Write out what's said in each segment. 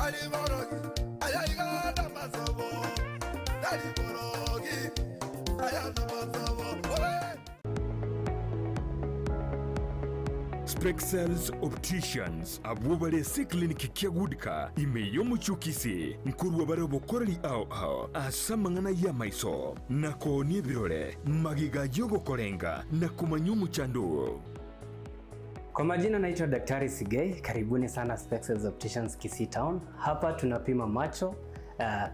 Tari borogi, aya iga namasobo, tari borogi, aya namasobo, oe. Spexels Opticians, abwo bare ase eclinic kia Goodcar ime y'omochie o Kisii, nkorua bare obokoreri ao ao ase amang'ana y'amaiso, na koonia ebirore, magega y'ogokorenga na komanya omochando oo. Kwa majina naitwa Daktari Sigei, karibuni sana Spexels Opticians Kisii Town. Hapa tunapima macho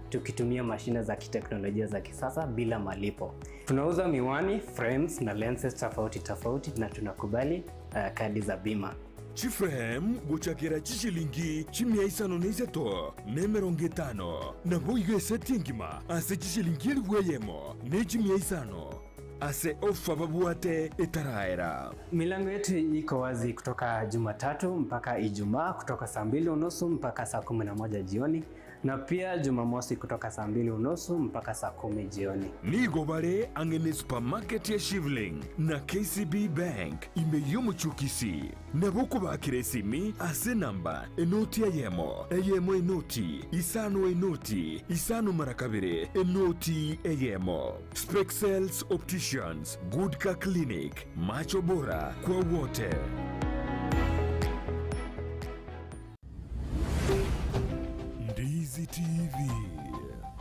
tukitumia mashine za kiteknolojia za kisasa bila malipo. Tunauza miwani, frames na lenses tofauti tofauti na tunakubali kadi za bima. Chiframe gochakera chishilingi chimia isano na isato na emerongo etano, naboigo eseti engima ase chishilingi elifu eyemo ne chimia isano, ase ofa babwate etaraera. Milango yetu iko wazi kutoka Jumatatu mpaka Ijumaa kutoka saa mbili unusu mpaka saa 11 jioni na pia Jumamosi kutoka saa mbili unusu mpaka saa 10 jioni. Nigo bare ang'e ne supermarket ya Shivling na KCB Bank ime y'omochie o Kisii. Nabo okobakera esimi ase enamba enoti eyemo, eyemo enoti, isano enoti, isano mara kabere, enoti eyemo. Spexels Opticians, Good Car Clinic, macho bora kwa wote. Ndizi TV,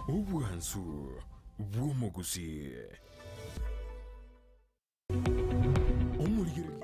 obwansu bw'omogusii. Omorigereria.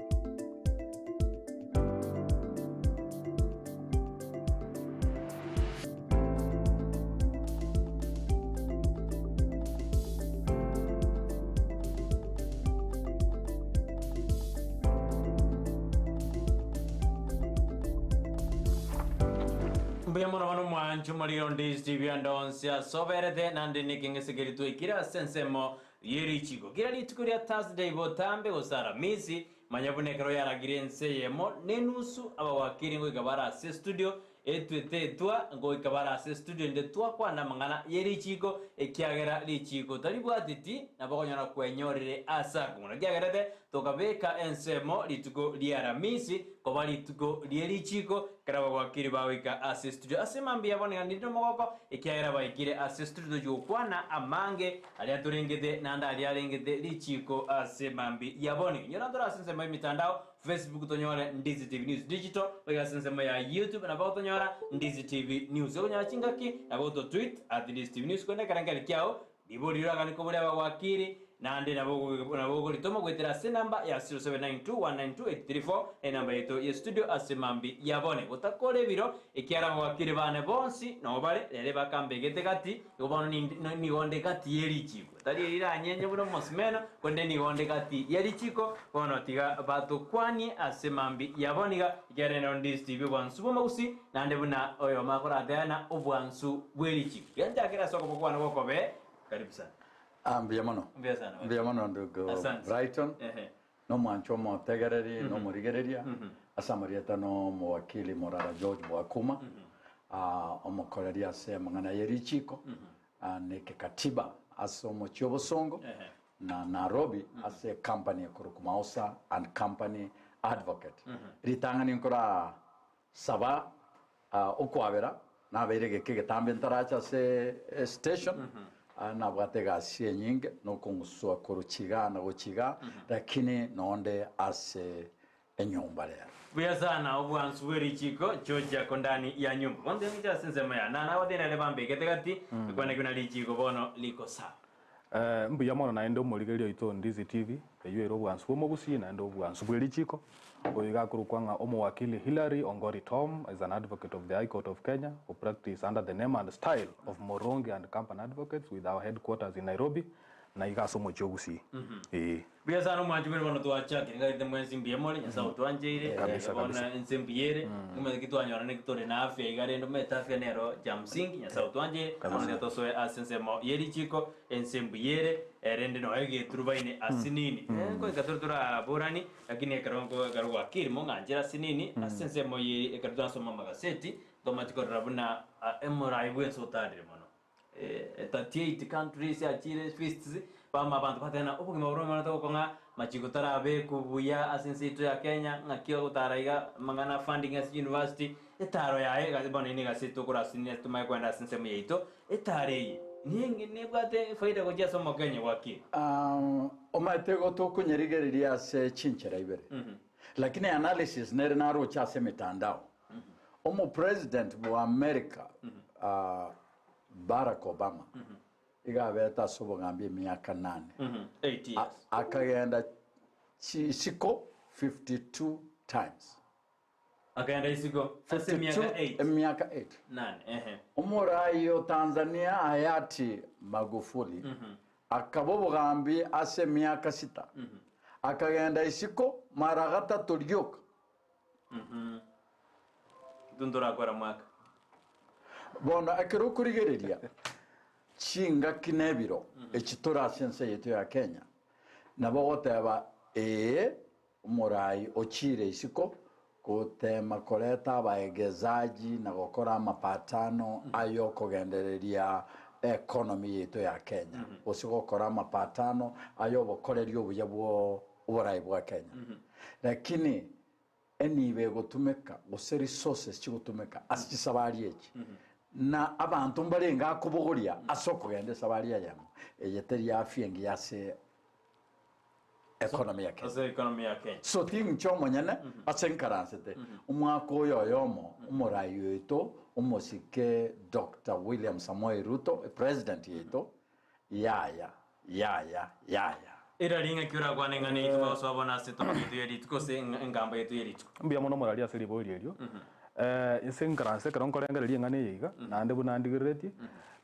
Mbuya mono bono mwanche omorero Ndizi TV ande onsi ase oberete naende nekeng'ese keria twaikire ase ensemo ye richiko. Kera rituko ria Thursday botambe gose Aramisi, manya buna ekero yaragire ense eyemo nenusu abawakili ngoika bare ase estudio etwete etwa ngoika bare ase estudio ende twakwana amang'ana ye richiko ekiagera richiko taribwateti nabo okonyora kwenyorire ase akong'u. Naki kiagerete tokabeka ensemo rituko ria Aramisi koba rituko rie richiko Ekero abagwakiri bagoika ase estudio ase mambia yabo nigo ninde nomogoko, ekiagera baikire ase estudio tochia gokwana amange aria torengete naende aria arengete richiiko ase mambia yabo. Nigo inyora ntore ase ensemo y'emitandao, Facebook tonyore Ndizi TV News Digital, goika ase ensemo ya YouTube nabo otonyora Ndizi TV News. Okonyora chingaki nabo ototweet at Ndizi TV News korende ekerengerio kiao Riborio ri'agani koboria abagwakiri, naende nabo nabo ogoritoma goetera ase enamba ya 0792192834, enamba yaito ye studio ase mambi ya bone. Gotakora ebiro, ekiagera abagwakiri bane bonsi nao bare, rere bakambegete gati, igo bono ninde nigo nde gati ye richiko. Tari eriranyenye buna omosimeno, korende nigo nde gati ye richiko, bono tiga batokwanie ase mambi ya bone iga, ekiagera nero ndisibie obwansu bw'omogusii, naende buna oyomo akorateana obwansu bwe richiko. Genchakere ase okoboko kwane gw'okobee. Karibu sana. Ah, mbuya mono. Mbuya sana. Mbuya mono ndugu Asante. Brighton. Ehe. Nomwancha omotegereri nomorigereria ase amarieta nomowakili Morara George Bwakuma ah, omokoreri ase amang'ana ye richiko ah, na ekekatiba ase omochie obosongo Ehe. na Nairobi ase ecompany ekorokwa Mausa and Company Advocate. Ritang'ani nkora Saba okwabera, nabeire egeka egetambe ntarache ase estation, nabwate egasi enyinge, na okong'uswa korwa chigaa na gochia igaa, lakini nonde ase enyomba rero. Buya sana obwansu bwe richiko George ako ndani ya nyumba. Bono tiga ng'iche ase ensemo ya nana agotebi nere bambegete gati ekwane buna richiko bono liko sawa. Mbuya mono naende omorigereria oito o Ndizi TV, eyio ere obwansu bw'omogusii naende obwansu bwe richiko. Oyo iga akorokwa ng'a Omowakili Hillary Ongori Tom is an advocate of the High Court of Kenya who practice under the name and style of Moronge and Company Advocates with our headquarters in Nairobi na iga ase omochie o Gusii. Ee. Mbuya sana omwanchi bwere bono twachakire ng'aete mwensi mbuya more Nyasae otwancheire Kabisa, bono kabisa. ense mbuya ere omanyete ki twanyora naki tore na afya iga rende omanyete afya nero ya msingi Nyasae otwancheire Kabisa. bono tiga tosoe ase ensemo ye richiko ense mbuya ere erende noyo egeturubaine asinini ngoika tore toraborani lakini ekero nko ekero gwakiri mong'anchere asinini ase ensemo ye ekero twasoma amagaseti ntomanyeti korora buna emorai bwensi otarire mono. 38 countries achire feasts bama abanto bateba ng'a obogima boria omanyete gokong'a machiko tarabekwa buya ase ense yaito ya Kenya ng'aki ogotara iga amang'ana funding ase university. Etaro yaye egasi bono eye negasi tokorasinia tomanye kogenda ase ensemo yaito, etaro eye nenge nebwate efaida gochia ase omokenya gwaki? Omanyete igo tokonyerigereria ase chinchera ibere, lakini analysis nere naroche ase emitandao. Omopresident bwa America Barack Obama iga abete ase obogambi emiaka nane, Eight years. Akagenda chisiko 52 times. Akagenda isiko ase emiaka 52 8. Emiaka 8. Nane, ehe. Omorai o Tanzania Hayati Magufuli akaba obogambi ase emiaka sita. Akagenda isiko mara gatato rioka. Intwe ntorakora mwaka. Bono ekero okorigereria chingaki na ebiro echi tore ase ense yaito ya Kenya, nabo ogoteba ee, Omorai ochiire isiko goteema koreta abaegezaji na gokora amapatano ay'okogendereria economy yaito ya Kenya, gose gokora amapatano ay'obokoreri obuya bw'oborai bwa Kenya. Lakini enibo egotumeka gose resources chigotumeka ase chisabari echi na abanto mbarenge akobogoria ase okogenda esabari eyemo, eye teri afya engiya ase economy ya Kenya. Ase economy ya Kenya. So tinche omonyene ase nkaransete omwaka oyo oyomo omorai oito omosike Doctor William Samoei Ruto epresident yaito yaya yaya yaya. Erari ng'aki orakwane ng'a neito bagosoa bono ase etopic yaito ye rituko gose engambo yaito ye rituko. Mbuya mono morari ase ribori erio. Inse nkaranse ekero nkorengereria eng'ana eye iga, naende buna ndigereretie,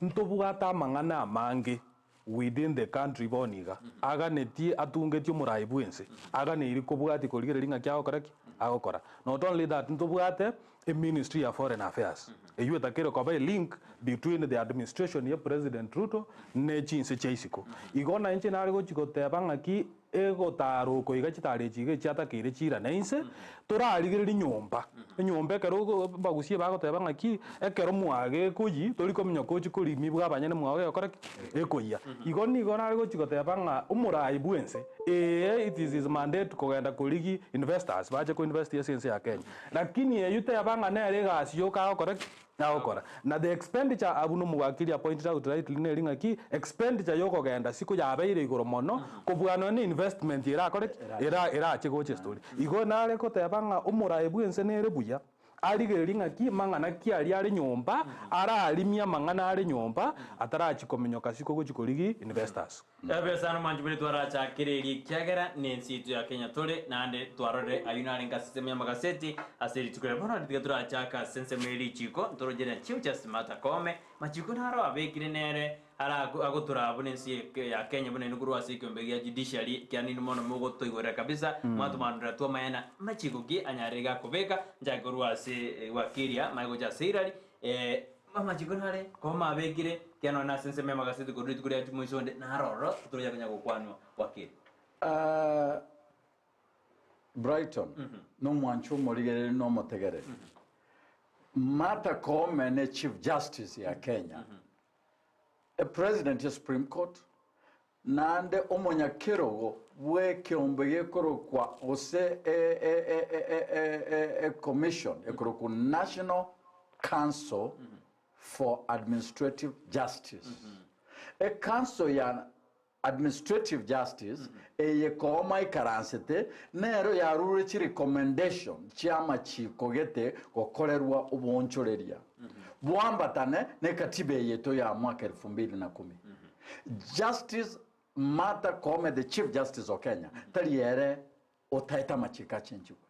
ntobwate amang'ana amange within the country bono iga, aganetie atungetie omorai bwense, aganeiri kobwatia korigereria ng'aki agokora ki? Agokora. Not only that, ntobwate eministry ya foreign affairs, eywo etakere koba elink between the administration ya President Ruto ne chinse chia isiko. Igo na inche nare gochi goteba ng'aki egotara oko iga chitara echi iga echiatakeire chiirane inse, torarigererie nyomba. Enyomba ekero ogo abagusie bagoteba ng'aki, ekero mwaga ekoyia, tori kominyoka ochie korimi bwa abanyene mwao egokora ki? Ekoyia. Igo nigo nare gochia goteba ng'a omorai bwense, ee it is his mandate kogenda korigia investors bache ko invest ase ense ya Kenya. Lakini eyio teba ng'a nere egasi yoka agokora ki? Agokora. Na the expenditure abwo nomogwakiri appointed out rightly neri ng'aki, expenditure yokogenda siko yabeire igoro mono, kobua nonya ne investment erakore ki? Era erache gocha estory. Igo nare koteba ng'a omorae bwense nere buya, arigererie ng'aki mang'ana ki aria are nyomba, ararimie amang'ana are nyomba, atarachia kominyoka siko gochia korigia investors. Ebesa nomanche buna twarachakire eria ekiagera nense yaito ya Kenya tore, naende twarorire ayio narenge ase ensemo y'amagaseti ase rituko riria. Bono tiga torachake ase ensemo ye richiko, ntorogere Chief Justice Martha Koome, machiko naro abekire nere ara agotoraa buna ense ya Kenya buna inwe korwa ase ekiombe gia judiciary ekiagera ninwe mono mogotoigorera kabisa, mwatomanurera twamanyana machiko ki anyarire iga akobeka, nchake korwa ase Wakiria manye gocha ase Hillary. Amachiko nare koma abekire, ekiagera nonya nase ensemo y'amagaseti korwa rituko ria Jumamosi onde naro ororo toronya konya gokwanwa gwakire. Brighton nomwanchi omorigereria na omotegereri. Martha Koome ne Chief Justice ya Kenya, epresident ya Supreme Court, Naende omonyakerogo bw'ekeombe gekorokwa gose e-e-e-e-e-e-commission ekorokwa National Council for Administrative Justice. Ecouncil ya Administrative Justice eye kooma ikaransete nero yarure chirecommendation chi'amachiko gete gokorerwa oboonchoreria boambatane nekatiba eyeto ya mwaka elfu mbili na kumi. Justice Martha Koome the Chief Justice o Kenya tari ere otaete amachiko achenchigwe.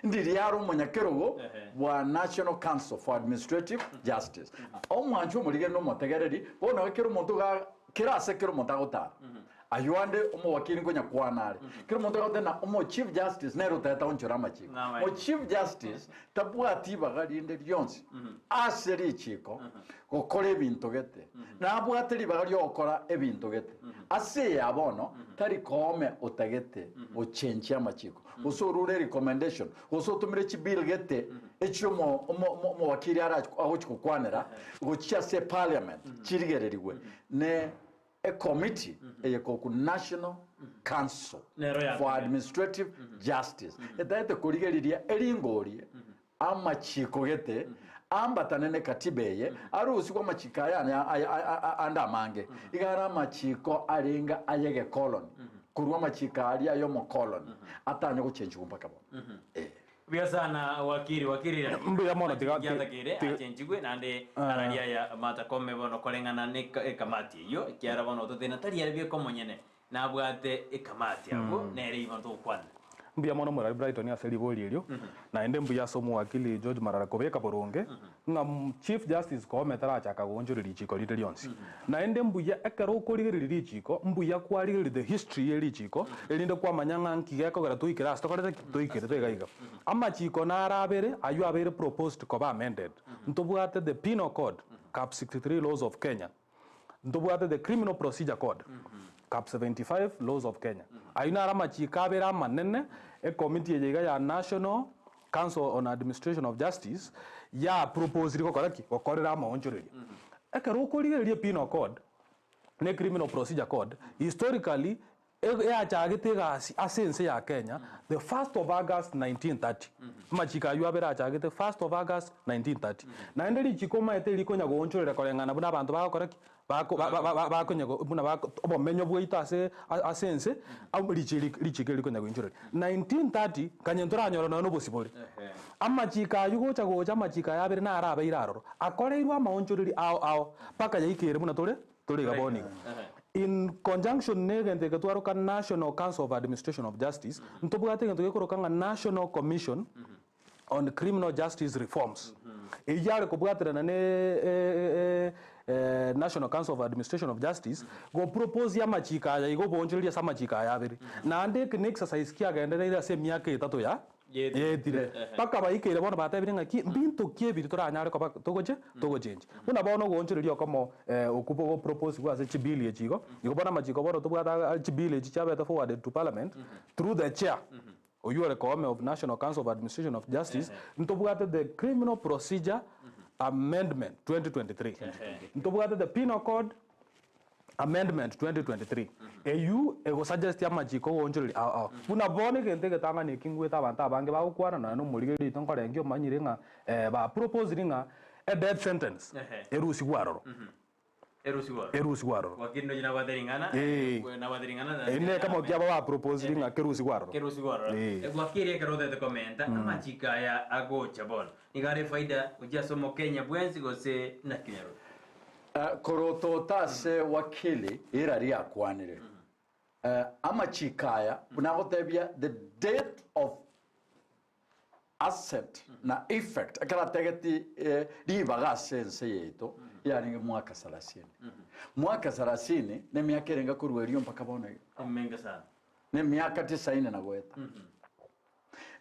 Ndiri are omonyakerogo bwa National Council for Administrative Justice. Omwanchi omorigeri na omotegereri bono iga kera omonto iga kera ase kera omonto agotara aywo ande omowakiri nkonya kwana are kera omonto agoteba na omo Chief Justice nere otaete aonchore amachiko. Mo Chief Justice tabwati ibaga rinde rionsi ase richiko gokora ebinto gete, nabwate ribaga ri'ogokora ebinto gete. Ase eya bono tari koome otagete gochenchia amachiko, gose orure recommendation, gose otomire chibill gete echio omo omo omowakiri arachi agochi gokwanera gochia ase parliament chirigererigwe ne ecommittee eye koku National Council Nero for yatumire. Administrative Justice etagete korigereria eringorie. Amachiko gete ambatane ne katiba eye, arusigwe amachiko aya ane aya- a- a- ande amange. Iga are amachiko arenge ay'egekoloni, korwa amachiko aria ay'omokoloni, atanye gochenchigwa mpaka bono. Eh. Buya sana wakiri wakiri Mbuya mono, tiga- Giatakire ti- achenchigwe naende araria aya matakome bono koreng'ana ne ekamati eyio ekiara bono ototena tari ere bieka omonyene Nabwate ekamati abwo, nere igo togokwana. Mbuya mono Morari Brighton ase ribori erio, naende mbuya ase omowakili George Marara kobeka boronge ng'a Chief Justice Koome tarachaka goonchoria richiko rinde rionsi. Naende mbuya ekero okorigereria richiko, mbuya kwarigereria the history ye richiko erinde kwamanya ng'a nki gekogera toikere ase tokorete ki? Toikerete iga iga. Amachiko naro abere aywo abeire proposed koba amended. Ntobwate the Penal Code, Cap 63 Laws of Kenya, Ntobwate the Criminal Procedure Code, Cap 75, Laws of Kenya. Ayio naro amachiko abere amanene ekomiti eye iga ya National Council on Administration of Justice ya proposiri gokora ki? Gokorera amaonchoreria. Ekero okorigereria Penal Code ne Criminal Procedure Code, historically Eyachagete egasi ase ense ya Kenya the first of August 1930. Amachiko ayio abere achagete first of August 1930. Naende richiko omaete rikonya goonchorera koreng'ana buna abanto bagokora ki? Bako ba ba ba bakonya go buna bako obomenyo bwaito ase ase ense au richi richiko eri rikonya goinchoreria. 1930 kanye ntoranyora nonya na obosibore. Amachiko ayio gocha gocha amachiko aya abere naro abeire aroro, akoreirwe amaonchoreri ao ao mpaka yaikeire buna tore Tore iga bono iga. In conjunction na egento eke twaroka National Council of Administration of Justice, ntobwate egento gekoroka ng'a National Commission on Criminal Justice Reforms. Eyio yare kobwaterana na National Council of Administration of Justice, go propose amachiko aya iga oboonchoreria ase amachiko aya abere. Naende eke ne exercise kiagendereire ase emiaka etato ya Yaetire. Mpaka baikeire bono batebire ng'aki, mbinto ki ebiri toranyare koba togoche togochenchia. Buna bono ogoonchoreria okomo okwo bogoproposigwa ase chibill echi igo, igo bono amachiko bono tobwate aa chibill echi chiabete forwarded to parliament through the chair oywo ore Koome of National Council of Administration of Justice, ntobwate the Criminal Procedure Amendment 2023, ntobwate the Penal Code Amendment 2023 eyio egosuggest amachiko ogoonchoreria ao ao. Buna bono egento egetang'ani eki ngwete abanto abange bagokwana nonya na omorigereria oito nkorengia omanyire ng'a ba proposiri ng'a e death sentence erusigwe aroro. Erusigwe aroro. Erusigwe aroro. Wakili nonye nabwate ring'ana, Eh. nabwate ring'ana Eri ne ekemo kiabo ba proposiri ng'a kerusigwe aroro. Kerusigwe aroro. Eh. Wakili ekero otagete komenta amachiko aya agocha bono, nigo are efaida gochia ase omokenya bwensi gose naki onyaroke? Korotota ase wakili Hillary akwanire, amachiko aya buna agotebia the date of assent na effect ekero ategeti ribaga ase ense yaito yarenge mwaka salasini. Mwaka salasini na emiaka erenge korwa erio mpaka bono iga. Emenge sana. Na emiaka tisaini na goeta.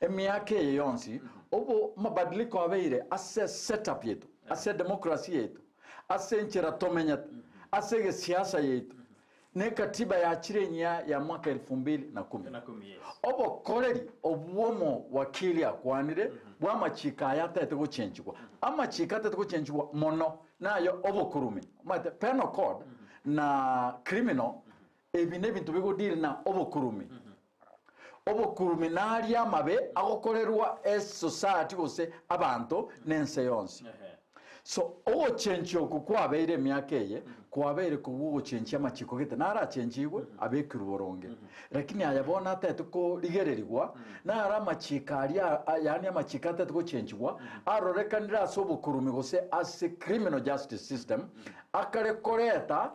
Emiaka eye yonsi, obo mabadiliko abeire ase setup yaito, ase democracy yaito, ase enchera tomenyete, ase egesiasa yaito, na ekatiba yachire enyia ya mwaka elfu mbili na kumi. Obokoreri obwomo wakili akwanire bw'amachiko aya atagete gochenchigwa. Amachiko atagete gochenchigwa mono nayo obokurumi. Omanyete penal code na criminal ebi nebinto bigodeal na obokurumi. Obokurumi naria amabe agokorerwa esociety gose abanto na ense yonsi. So ogochenchia oko kwabeire emiaka eye, kwabeire kobua ogochenchia amachiko gete narachenchigwe abekirwe boronge. Lakini aya bono atagete korigererigwa, naro amachiko aria yaani amachiko atagete gochenchigwa, arorekanire ase obokurumi gose ase criminal justice system, akare koreta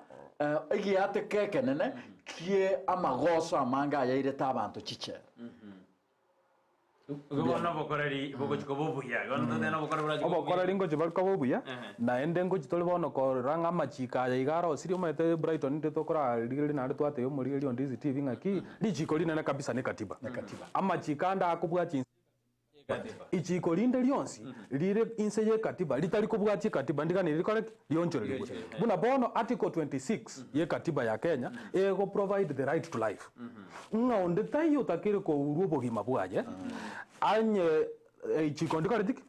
Egiateka ekenene kie amagoso amange ayairete abanto chichela. Bono obokoreri bogochia koba obuya. Bono totebe na obokoreri borache koba obuya. Obokoreri ngochia bori koba obuya, Ehe. naende ngochia tore bono korora ng'a amachiko aya iga arosirie omanyete Brighton intwe tokorarigereria naende twatebia omorigereria onde CCTV ng'aki, richiko rinene kabisa ne katiba. Amachiko ande akobwatia inse. Ichiko rinde rionsi rire inse y'ekatiba ritari kobwatia ekatiba ndiganeri rikore ki? Rionchorerigwe. Buna bono Article 26 y'ekatiba ya Kenya ego provide the right to life. Ng'a onde taiyo otakeire kourwa obogima bwaye anye ichiko ndikoreti ki?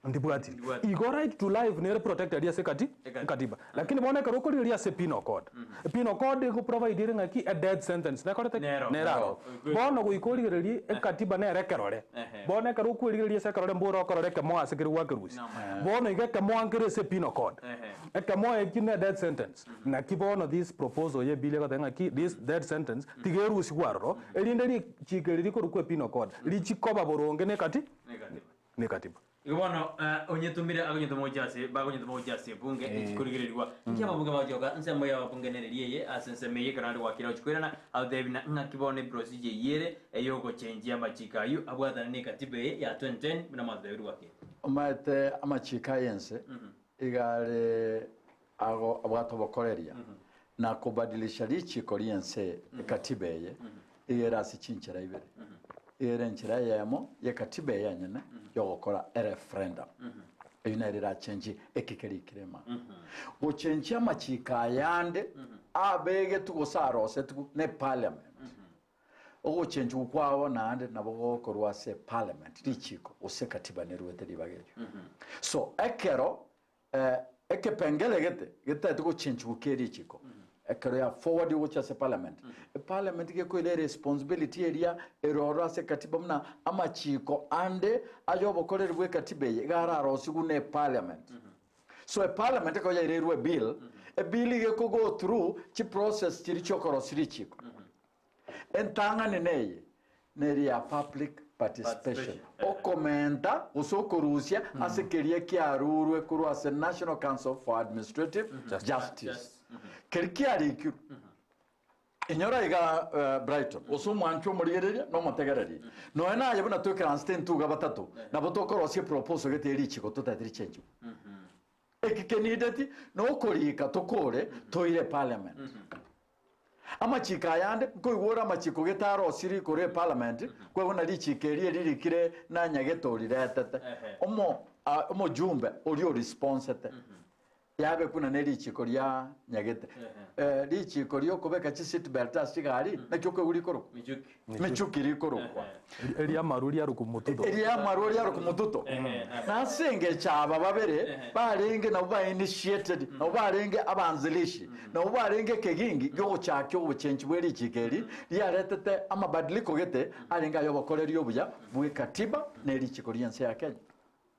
Ndibwatiri. Ndibwatiri. Igo right to life nere protected ase ekati Ekatiba. ekatiba. Lakini bono ekero okorigereria ase penal code, penal code ego provide ere ng'aki a death sentence nekorete ki? Nero. Nere aroro. Good. Bono goika origererie ekatiba nere ekerore. Ehe. Bono ekero okwerigereria ase ekerore mbore okorora ekemoa ase kere gwakerusia. Naam. Bono iga ekemoa nkere ase penal code. Ehe. Ekemoa ekio ne death sentence. Naki bono this proposal ye bill egoteba ng'aki this death sentence tiga erusigwe aroro, erinde richiko eri rikorokwa penal code richikoba boronge ne ekati Nekatiba. ne ekatiba. Igo bono onyetumire agonyetoma gochia ase bagonyetoma gochia ase ebunge echi korigererigwa. Inki ababunge bagochioka ensemo ya ababunge nereri eye ase ensemo eye ekero naende gwakire gochia koirana agotebi buna ng'aki bono eprocedure eyio ere eyogochenjia amachiko ayio abwatane ne ekatiba eye ya 2010 buna mwatotebirie gwakire. Omanyete amachiko aya ense iga are ago abwate obokoreria na kobadilisha richiko ri'ense ekatiba eye iga ere ase chinchera ibere. Iga ere enchera eyemo y'ekatiba eye enyene yogokora ereferendum. Eyio nere erachenchie eke kerikire ime aa. Gochenchia amachiko ayande abegetwe gose arosetigwe ne parliament. Ogochenchigwa kwabo naende nabo gokorwa ase parliament richiko gose ekatiba neruete ribaga erio. So ekero Ekepengere gete getaete gochenchigwa kie richiko ekero ya forward gochia ase parliament, eparliament gekoira eresponsibility eria ere ororo ase ekatiba buna amachiko ande ayobokoreri bwa ekatiba eye iga ararosigwe na eparliament. So eparliament ekero yaireirwe ebill, ebill iga eko go through chiprocess chiria chiokorosia richiko. Entang'ani neye, neri ya public participation, okomenta gose okorusia ase keria kiarurwe korwa ase National Council for Administrative Justice. Keria kiarikirwe. Inyora iga Brighton, gose omwanchwa omorigereria na omotegereria. Nonya naye buna toikaransete entuga batato, nabo tokorosia eproposal gete ye richiko totagete richenchigwe. Eki kenideti nokorika tokore toire parliament. Amachiko ayande, nkoigwa ore amachiko gete arosirie igoro eparliament, kwegwa na richiko eri eririkire na nyagete oriretete. Omo omojumbe oria orisponsete. Yabe buna ne richiko ria nyagete. Richiko riokobeka chi seat belt ase chigari, naki okoigwa rikorokwa? Michuki. Michuki rikorokwa. Eri'amarwa riarokwa mututo. Eri'amarwa riarokwa mututo. Na ase engencho aba babere barenge nabwo ba initiated, nabwo barenge abanzilishi, nabwo barenge ekegingi gi'ogochakia obochenchi bwe richiiko eri, riaretete amabadiliko gete arenge ay'obokoreri obuya bw'ekatiba na erichiko ri'ense ya Kenya.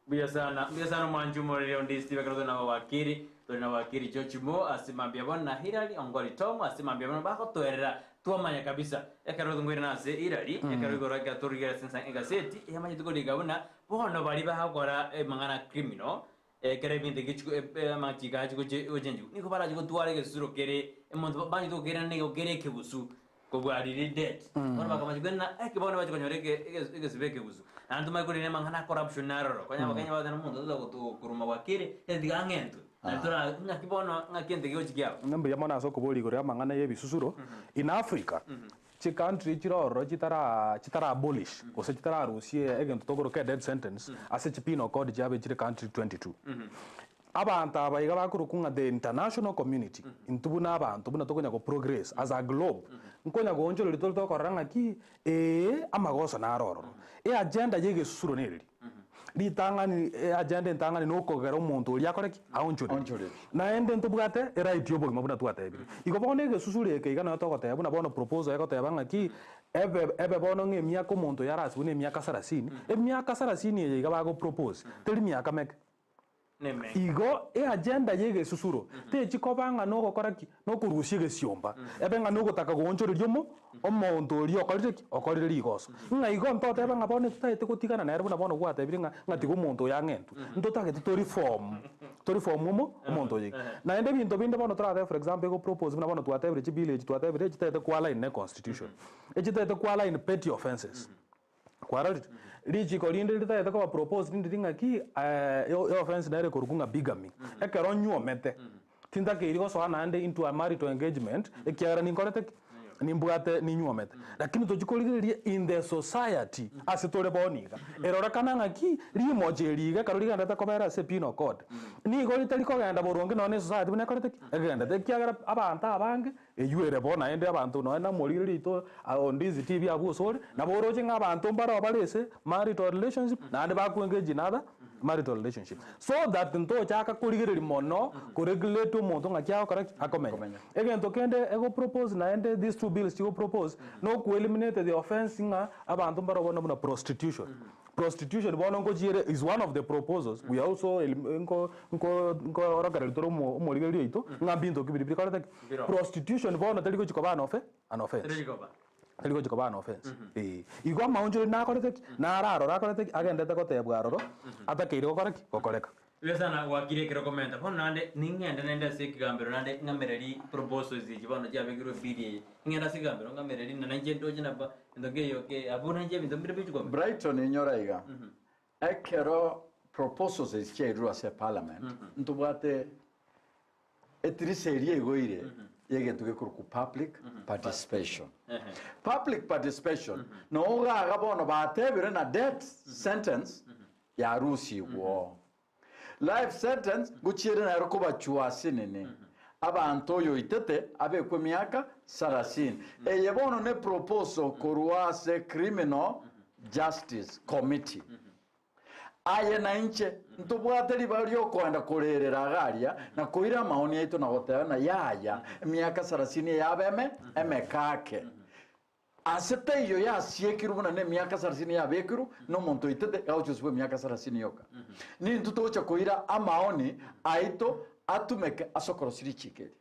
Mbuya sana, mbuya sana omwanchi omoreri onde Steve ekero tore na abawakiri, tore na wakiri George Mo ase mambia bono na Hillary Ongori Tom ase mambia bono bagotoerera twamanya kabisa ekero ngoirana ase Hillary ekero igoro ekero torigere ase ensa egaseti eyamanyete korika buna bono baria bagokora amang'ana criminal ekero ebinto egechuku amachiko aye goche gochenchigwa nigo barache gotwara egesusuro kere omonto banyete gokerana nigo kere ekegusu Kobua riria dead. Bono bakamanya kwenena eke bono bache konyora eke ege egesiba ekegusu. Naende tomanye korina amang'ana a corruption naroro. Konya abakenya bagoteba omonto tosa goto koruma gwakire, ere tiga ang'entwe. Naende tora ng'aki bono ng'aki ente gegochi kiaba. Ng'a mbuya mono ase okoboria igoro y'amang'ana y'ebisusuro. In Africa, chicountry chire ororo chitara chitara abolish gose chitararusia egento tokoroka edeath sentence ase chipenal code chiabo chire country 22. Abanto aba iga bakorokwa ng'a the international community, intwe buna abanto buna tokonya go progress as a globe, nkonya goonchoreria tore tokorora ng'aki ee amagoso naro ororo. E agenda ya egesusuro nereri, ritang'ani e agenda entang'ani na okogera omonto oria akore ki? Aonchorerie. Aonchorerie. Naende ntobwate eright ya obogima buna twatebire. Igo bono egesusuro eke iga noyo togoteba buna bono proposal egoteba ng'aki, ebe ebe bono ng'a emiaka omonto oyo arasibwe na emiaka sarasini, emiaka sarasini eye iga bago propose, teri miaka meke. Igo eagenda y'egesusuro techi koba ng'a nogokora ki? Nokorusia egesiomba, ebe ng'a nogotaka goonchoreria omo omonto oria okorire ki? Okorire rigoso. Ng'a igo ntotebe ng'a bono totagete gotigana nere buna bono gwatebire ng'a ng'a tiga omonto oyo ang'entwe. Ntotagete to reform, to reform omo omonto oyo iga. Naende ebinto binde bono toratebe for example ego propose buna bono twatebire chibill echi twatebire echitagete ko align ne constitution, echitagete ko align petty offences. Kwarorire? Richiko rinde ritagete koba proposed ndiri ng'aki e offense nere ekorokwa ng'a bigamy. Ekero onyuomete, tintakeiri gosoa naende into a marital engagement, ekiagera ninkorete ki? Nimbwate ninyuomete. Lakini tochi korigereria in the society ase tore bono iga, erorekana ng'aki rimocho eri iga ekero rigenderete kobera ase penal code, nigo ritari kogenda boronge nonya na esociety buna ekorete ki? Egendete. Ekiagera abanto abange Eyio ere bo naende abanto nonya namorire rito on this TV abwo ase ore, nabo oroche ng'a abanto mbare oo bare ase marital relationship naende baku engage in other. Marital relationship. So that ntochaka korigereria mono, koregulate omonto ng'aki agokora ki? Akomenya. Akomenya. Egento kende egopropose naende these two bills chigopropose, na okoeliminate the offence ng'a abanto mbaro bono buna prostitution. Prostitution bono nkochiere is one of the proposals, we are also elim nko nko nkoorokereria tore omo omorigereria oito, ng'a mbinto ki biria bikorete ki? Mbiroo. Prostitution bono teri gochi koba an ofe an offence. Teri koba. Teri gochi koba an offence, eh. Igo amaonchoreri nakorete ki? Nararore akorete ki? Agendete gotebwa aroro, atakeire gokora ki? Gokoreka. Buya sana gwakire ekero okomenta bono naende ning'ende naende ase ekegambero naende ng'amereri proposals echi bono chiabekirwe bill eye, ning'ende ase ekegambero ng'amereri na nainche ndoche naba gento nkeiyo ke abwo nainche ebinto mbire bichia komenta. Brighton inyora iga, ekero proposals echi chiairirwe ase eparliament, ntobwate Etirisa eria egoire y'egento gekorokwa public participation. Public participation noo gaga bono batebire na death sentence yarusigwoo. Life sentence ngochiere nero kobachua asinini. Abanto oyoitete abekwe emiaka sarasini. Eye bono ne proposal korwa ase Criminal Justice Committee. Aye na inche ntobwate ribaga ri'okoenda korerera iga aria, na koira amaoni aito na goteba ng'a yaya, emiaka sarasini eye yabe eme emekake. Ase taiyo yasiekirwe buna nemiaka sarasini yabekirwe, na omonto oitete gagochia gosibwa emiaka sarasini yoka. Nintwe togochia koira amaoni aito atumeke ase okorosia richiiko eri.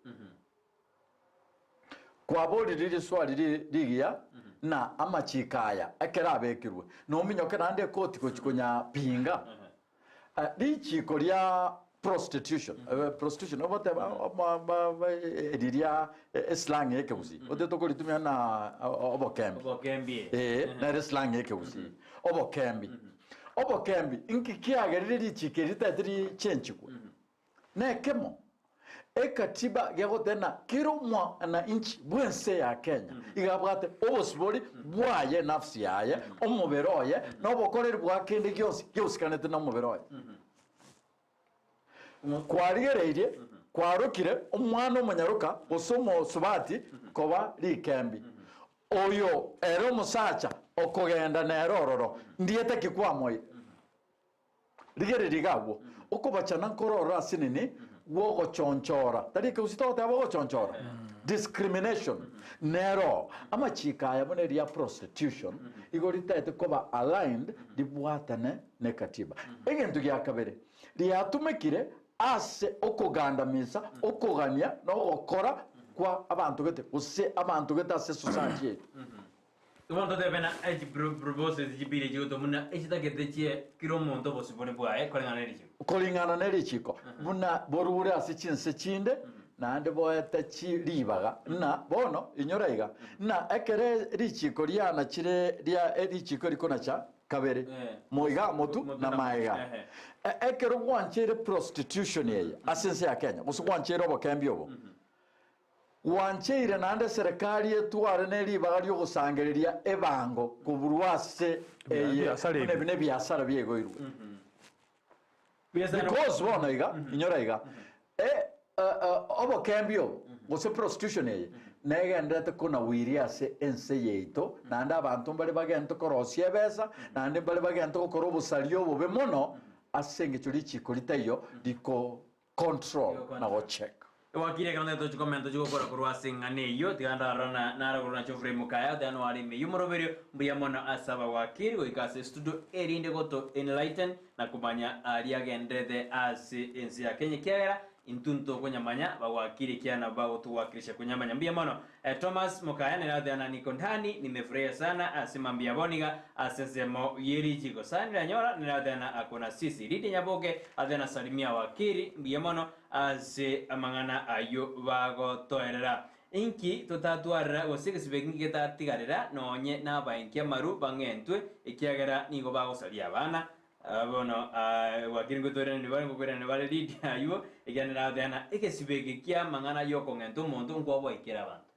Kwaborire riswali rigiya na amachiko aya ekero abekirwe, nominyoke naende ekoti gochia konyapinga. Richiko ria prostitution, prostitution ogoteba riria eslang ya ekegusii, otete tokoritumia na obokembi. Obokembi. Ee, nere eslang ya ekegusii. Obokembi. Obokembi, inki kiagerire richiko eri ritaete richenchigwe? Nekemo, ekatiba gegotena kera omwananchi bw'ense ya Kenya iga abwate obosibori bwaye enafsi yaye, omobere oye, na obokoreri bwa kende gionsi geosikanete nomobere oye. Kwarigereirie, kwarokire omwana omonyaroka gose omosubati koba rikembi. Oyo ere omosacha okogenda nere ororo, ndieta ki kwamoire? Rigereria iga agwo, okobachana nkore ororo ase nini gw'ogochonchora, tari ekegusii togoteba ogochonchora, discrimination, nero amachiko aya buna eria prostitution igo ritaete koba aligned ribwatane ne katiba. Egento gia kabere, riatumekire ase okogandamisa, okogania na ogokora kwa abanto gete gose abanto gete ase esociety yaito. Bono totebe na echiproposals chibiri chigotoa buna echitagete chie kera omonto obosibore bwaye koreng'ana ne richiko. Koreng'ana ne richiko, buna borure ase chinse chinde, naende boete chi ribaga, ng'a bono inyora iga, ng'a ekero richiko rianachire ria richiko rikonacha kabere, moiga motu na maega. Ekero gwancheire prostitution eye ase ense ya Kenya, gose gwancheire obokembi obo, Gwancheire naende eserekari etware ne ribaga ri'ogosangereria ebango koburwa ase eye Ebiasara buna ebi. ebi nebiasara biaigoirwe. Because bono iga, inyora iga, e, e, e, obokembi obo gose prostitution eye negenderete konawiria ase ense yaito naende abanto mbare bagente korosia ebesa naende mbare bagente gokora obosaria obobe mono ase engencho richiko ritaiyo riko control na gocheck. Gwakire ekero ntagete tochie komenta tochie gokora korwa ase eng'ana eyio, tiga ndarora na naragorwa na Geoffrey Mokaya, oteba noare ime y'omoroberio, mbuya mono ase abawakiri goika ase estudio erinde goto enlighten na komanya aria agenderete ase ense ya Kenya ekiagera intwe ntokonyamanya bawakiri ekiagera nabo bagotowakilisha konyamanya. Mbuya mono Thomas Mokaya nere oteba na niko ndani nimefurahia sana ase mambia bono iga ase ensemo ye richiko sani ranyora nere oteba na akona sisi Lydia Nyaboke oteba na salimia wakiri mbuya mono ase amang'ana ayio bagotoerera. Inki totatwarera gose egesibo eki ngetatigarera nonye nabaenki amaru bang'entwe ekiagera nigo bagosaria abana Bono gwakire ngotoiranania bare, ngokoiranania bare Lidia aywo, ekiagera nere agoteba ng'a egesibo eke ki'amang'ana y'okong'enta omonto nkwaboikere abanto.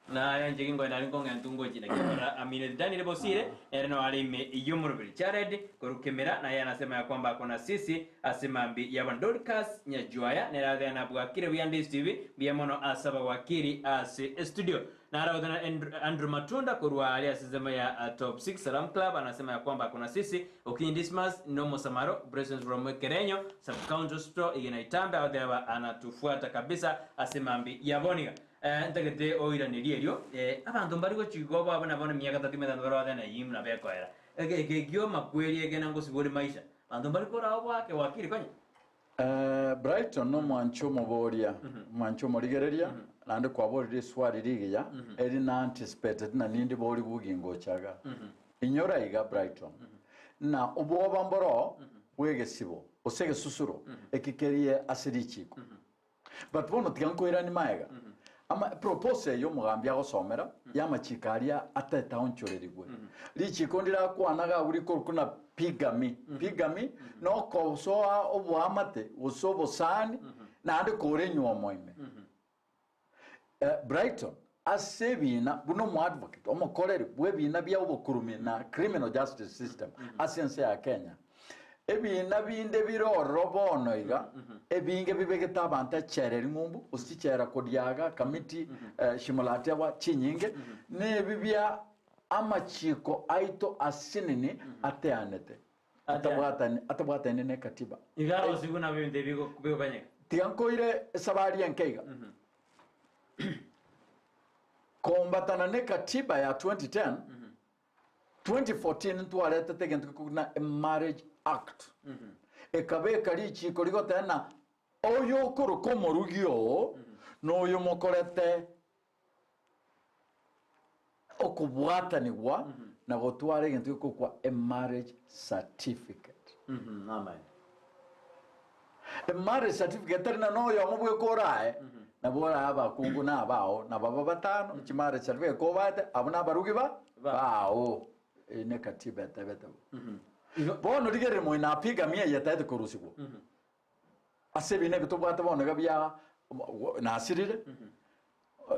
Na aya inche ginkoenda aria nkong'entwa ngochia, naki ekero amineti Daniel bosire, nere nao are ime y'omoroberi Jared korwa Kemera, naye anasema ya kwamba akona sisi ase mambia y'abanto. Dorcas Nyajuaya nere agoteba ng'a bwakire buya Ndisi TV, mbuya mono ase abawakiri ase estudio. Nara gotana Andrew, Andrew Matunda korwa aria ase ensemo ya Top 6 Salam Club anasema ya kwamba kuna sisi Okinyi Dismas no Musamaro Blessings from Kerenyo Sub County Hospital igena itambe agoteba anatufuata kabisa ase mambi yaboniga. Eh, ntagete oiranerie erio eh, abanto mbari gochigwa babo na bono emiaka tatu emetano barwatana eyio na bekoera eke eke ekio makweri eke nangosibore maisha banto mbari korao bwake wakiri konya. Brighton nomwanchi omoboria, omwanchi omorigereria, naende kwaborire eswali rigiya, eri na anticipated na nindi bori bugingocha iga. Inyora iga Brighton, ng'a obwoba mboroo bw'egesibo gose egesusuro eki kerie ase richiko. But bono tiga nkoiranie magega, ama proposal eye omogambi agosomera y'amachiko aria atetaonchorerigwe. Richiko ndirakwana iga abwo rikorokwa na bigamy. Bigamy nokosoa oboamate gose obosani naende kore enywomo ime. Brighton ase ebiina buna omoadvocate omokoreri bw'ebiina bia obokurumi na criminal justice system ase ense ya Kenya. Ebiina binde bire ororo bono iga, ebinge bibegete abanto echela ring'umbu, gose chichela kodiaga, Kamiti, Shimolatewa, chinyinge, nebi bia amachiko aito asinini ateanete, atabwatani atabwataine ne katiba. Iga arosigwe nabo ebinto ebi bigokanyeka. Tiga nkoire esabari enke iga. Kombatana ne katiba ya 2010, 2014 ntwaretete egento gekogwa na Marriage Act. Ekabeka richiko rigoteba ng'a oyo okoroka omorugi oo na oyo mokorete okobwatanigwa na gotwara egento gekokwa emarriage certificate. Amen. Emarriage certificate tari na noyomo bweka orae, nabo orae abakungu na abao, na baba batano, chimarriage certificate kobaete, abwo nabarugi ba bao. Eye ne katiba etebete bo. Bono rigereria moino apigamy eye etaete korusigwa. Ase ebina ebi tobwate bono iga bia nasirire,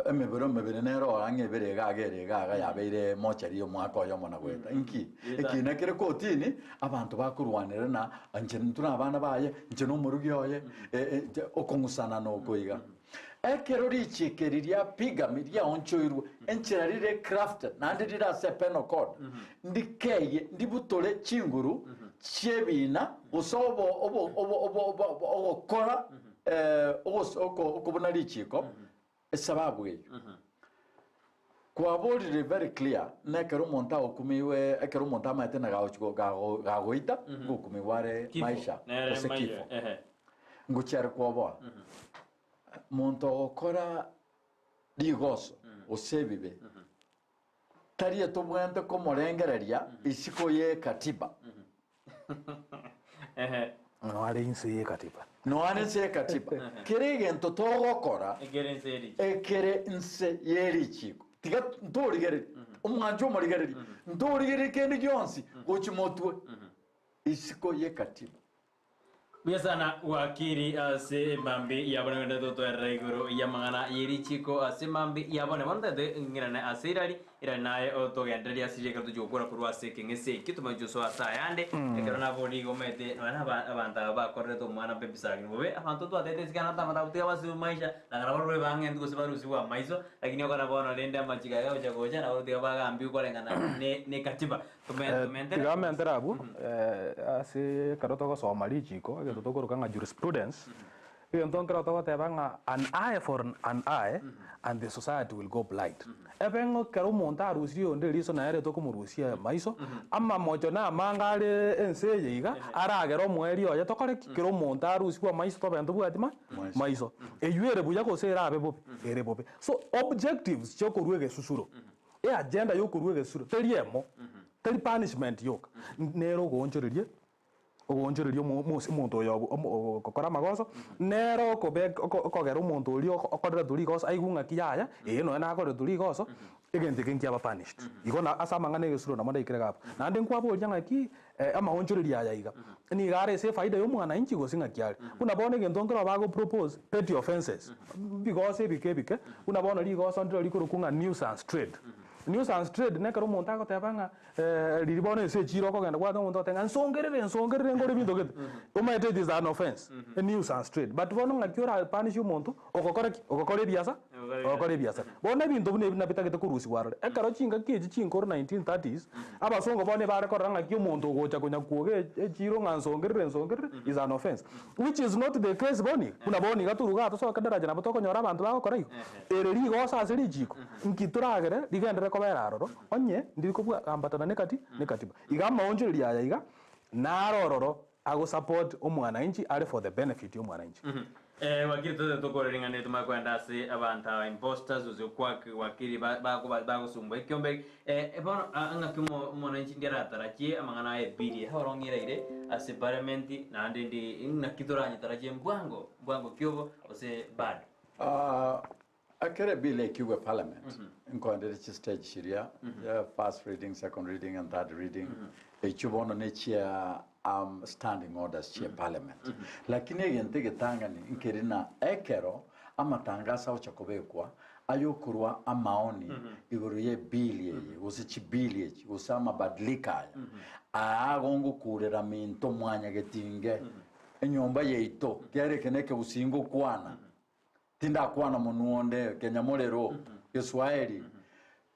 emebere emebere nere oo ang'e ebere iga iga ere iga iga yabeire mochari ya omwaka oyomo na goeta. Inki? Ekina kere kotini, abanto bakorwanera na inche intwe na abana baye, inche na omorugi oye, okong'usana na oko iga. Ekero richiiko eri ria bigamy riaonchoirwe, enchera rire crafted naende rire ase penal code, ndikeyie ndibutore chinguru chi'ebiina gose obo obo obo obo obo ogokora ogos oko okobuna richiiko esababu eyio. Kwaborire very clear na ekero omonto agokumiwe ekero omonto amaete na gagochi gago gagoita ngokumigwa are Kifo. maisha Nere gose maisha, kifo. ehe. Ngochia are kwoboa. Monto ogokora rigoso gose ebibe tari etobwenerete komorengereria isiko ye katiba. Ehe. Noare inse ye katiba. Noare inse ye katiba. Kera egento togokora Ekere inse y'erichiko. ekere inse ye richiko. Tiga ntorigereria, omwancho omorigereria, ntorigereria kende gionsi gochia motwe isiko ye katiba. Buya sana wakiri ase emambi yabone gende totwerera igoro y'amang'ana y'erichiko ase emambi yabone bono tete ng'irane ase irari irari naye otogendereria ase ekero tochia gokora korwa ase ekeng'ese ekio tomanye gosoa ase ayande ekero nabori igo omanyete nonya na aba abanto aba bakorerete omwana baby sagini bobe abanto twatete isiko ande abanto tiga basibe maisha nang'a nabo barwe bang'entwe gose barusigwe amaiso lakini okora bono rende amachiko aya agocha gocha nabo tiga bagambiwe koreng'ana ne ne katiba Tiga amentere abwo, ase ekero togosoma richiko, egento tokoroka ng'a jurisprudence, egento nkero togoteba ng'a an eye for an eye and the society will go blind. Ebe ng'a ekero omonto arusirie oyonde eriso naye ere tokomorusia amaiso, amamocho na amange are ense eye iga, aragere omoerio oye tokore ki? Kera omonto arusigwe amaiso tobe ntobwati ma maiso. Eywo ere buya gose erabe bobe? Ere bobe. So objectives chia okorua egesusuro, Eagenda y'okorua egesuro teri emo, teri punishment yoka, nere ogoonchoreria ogoonchoreria omonto oyo ogokora amagoso, nere okobeka okogera omonto oria okoreretwe rigoso aigwe ng'aki yaya, ee nonya nakoreretwe rigoso, egento eke nkiaba punished. Igo na ase amang'ana egesuro nabo ndaikire iga abwo. Naende nkwaboria ng'aki amaonchoreria aya iga, nigo are ase efaida ya omwananchi gose ng'aki are? Buna bono egento nkero bago propose petty offences, bigoso ebike ebike, buna bono rigoso ndiro rikorokwa ng'a nuisance trade. Nuisance trade nekero omonto agoteba ng'a riria bono ase echiro okogenda gwateba omonto ogoteba ng'a nsongerere nsongerere nkore ebinto gete, omanyete it is an offence, a nuisance trade. But bono ng'aki ora punish omonto ogokora ki? Ogokora ebiasa. Ogokora ebiasara. Bono ebinto buna ebi nabitagete korusigwa aroro. Ekero chingaki echi chinkoro 1930s, abasongo bono ebare korora ng'aki omonto ogocha konya kwoga echiro ng'a nsongerere nsongerere is an offence. Which is not the case bono iga. Buna bono iga toruga iga tosoke daraja nabo tokonyora abanto bagokora igo. Ere rigoso ase richiko, nki toragere rigenderere kobera aroro, onye ndiri kobua ambatana nekati nekatiba. Iga amaonchoreria aya iga, naro ororo ago support omwananchi are for the benefit ya omwananchi. Eh, wakili tote tokore ring'ana eri tomanye koenda ase abanto aba imposters gose kwak wakili ba- bakoba bagosumbua ekiombe eh, bono ah, ng'aki omo omwananchi ndi aratarachie amang'ana aya ebili orong'iraire ase parliament naende ndi ng'aki toranyetarachie mbwango mbwango ki obo gose bado. Ah, Ekero ebill ekigwe parliament, nkoendereria chistage chiria, ya first reading, second reading and third reading, echio bono nechia um, standing orders chia parliament. Lakini egento egetang'ani nkeri na ekero amatangaso agocha kobekwa ayokorwa amaoni igoro ye ebill eye gose chibill echi gose amabadiliko aya aa agongokurera minto mwanyagetinge enyomba yaito kiagera eke nekegusii ngokwana. Tindakwana monwa onde, kenyamorero, Geswaeri,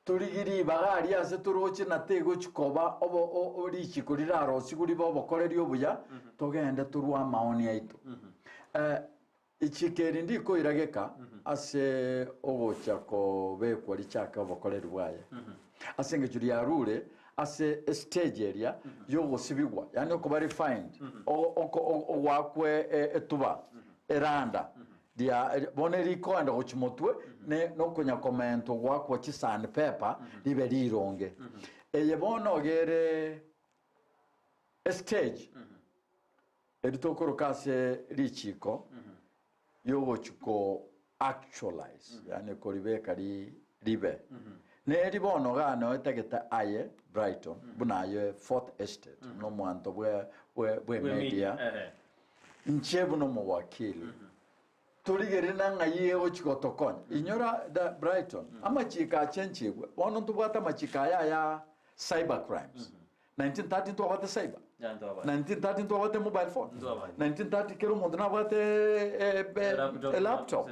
Torigie ribaga aria ase toroche na tegochi koba obo o richiko rirarosigwe ribe obokoreri obuya, togende torue amaoni aito. Eh, ichiko eri ndikoirageka ase ogocha kobekwa richake obokoreri bwaye. Ase engencho riarure ase estage eria yogosibigwa, yaani okoba refined, o- oko- o- ogoakwa e- etuba, eranda ria bono erikoenda gochia motwe ne nokonya komentwa goakwa chisandpaper ribe rironge. Eye bono iga ere estage eri tokoroka ase richiko yogochi ko actualize yaani koribeka ri ribe. Neri bono iga noetagete aye Brighton buna aye fourth estate buna omonto bwe bwe bwe media. Inche buna omowakili, torigererie na ng'ai egochia gotokonya. Inyora da Brighton, amachiiko achenchigwe, bono ntobwate amachiiko aya aya cyber crimes. 1930 ntwabwate cyber? 1930 ntwabwate mobile phone? 1930 kera omonto nabwate elaptop?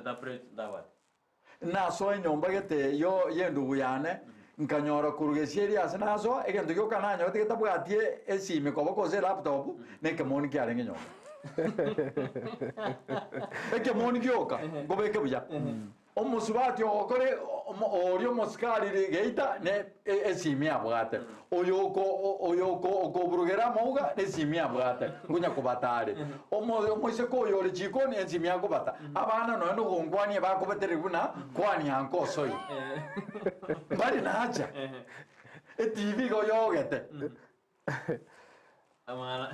Nasoa enyomba gete yo y'endugu yane, nkanyora korwa gesieri ase nasoa, egento gioka nanyorete getabwati esimi koboko gose elaptop, na ekemoni kiarenge nyomba. Ekemoni gioka, nkobeke buya. Omosubati ogokora oria omosikari geita ne esimi abwate, oyo oko oyo oko okoburugera amauga nesimi abwate, nkonya kobata are. Omo omoiseke oyo ore chikoni ensimi akobata, abana nonya nogonkwania bakobetereria buna kwania nka osoire. Mbari nacha, etv igo yogete.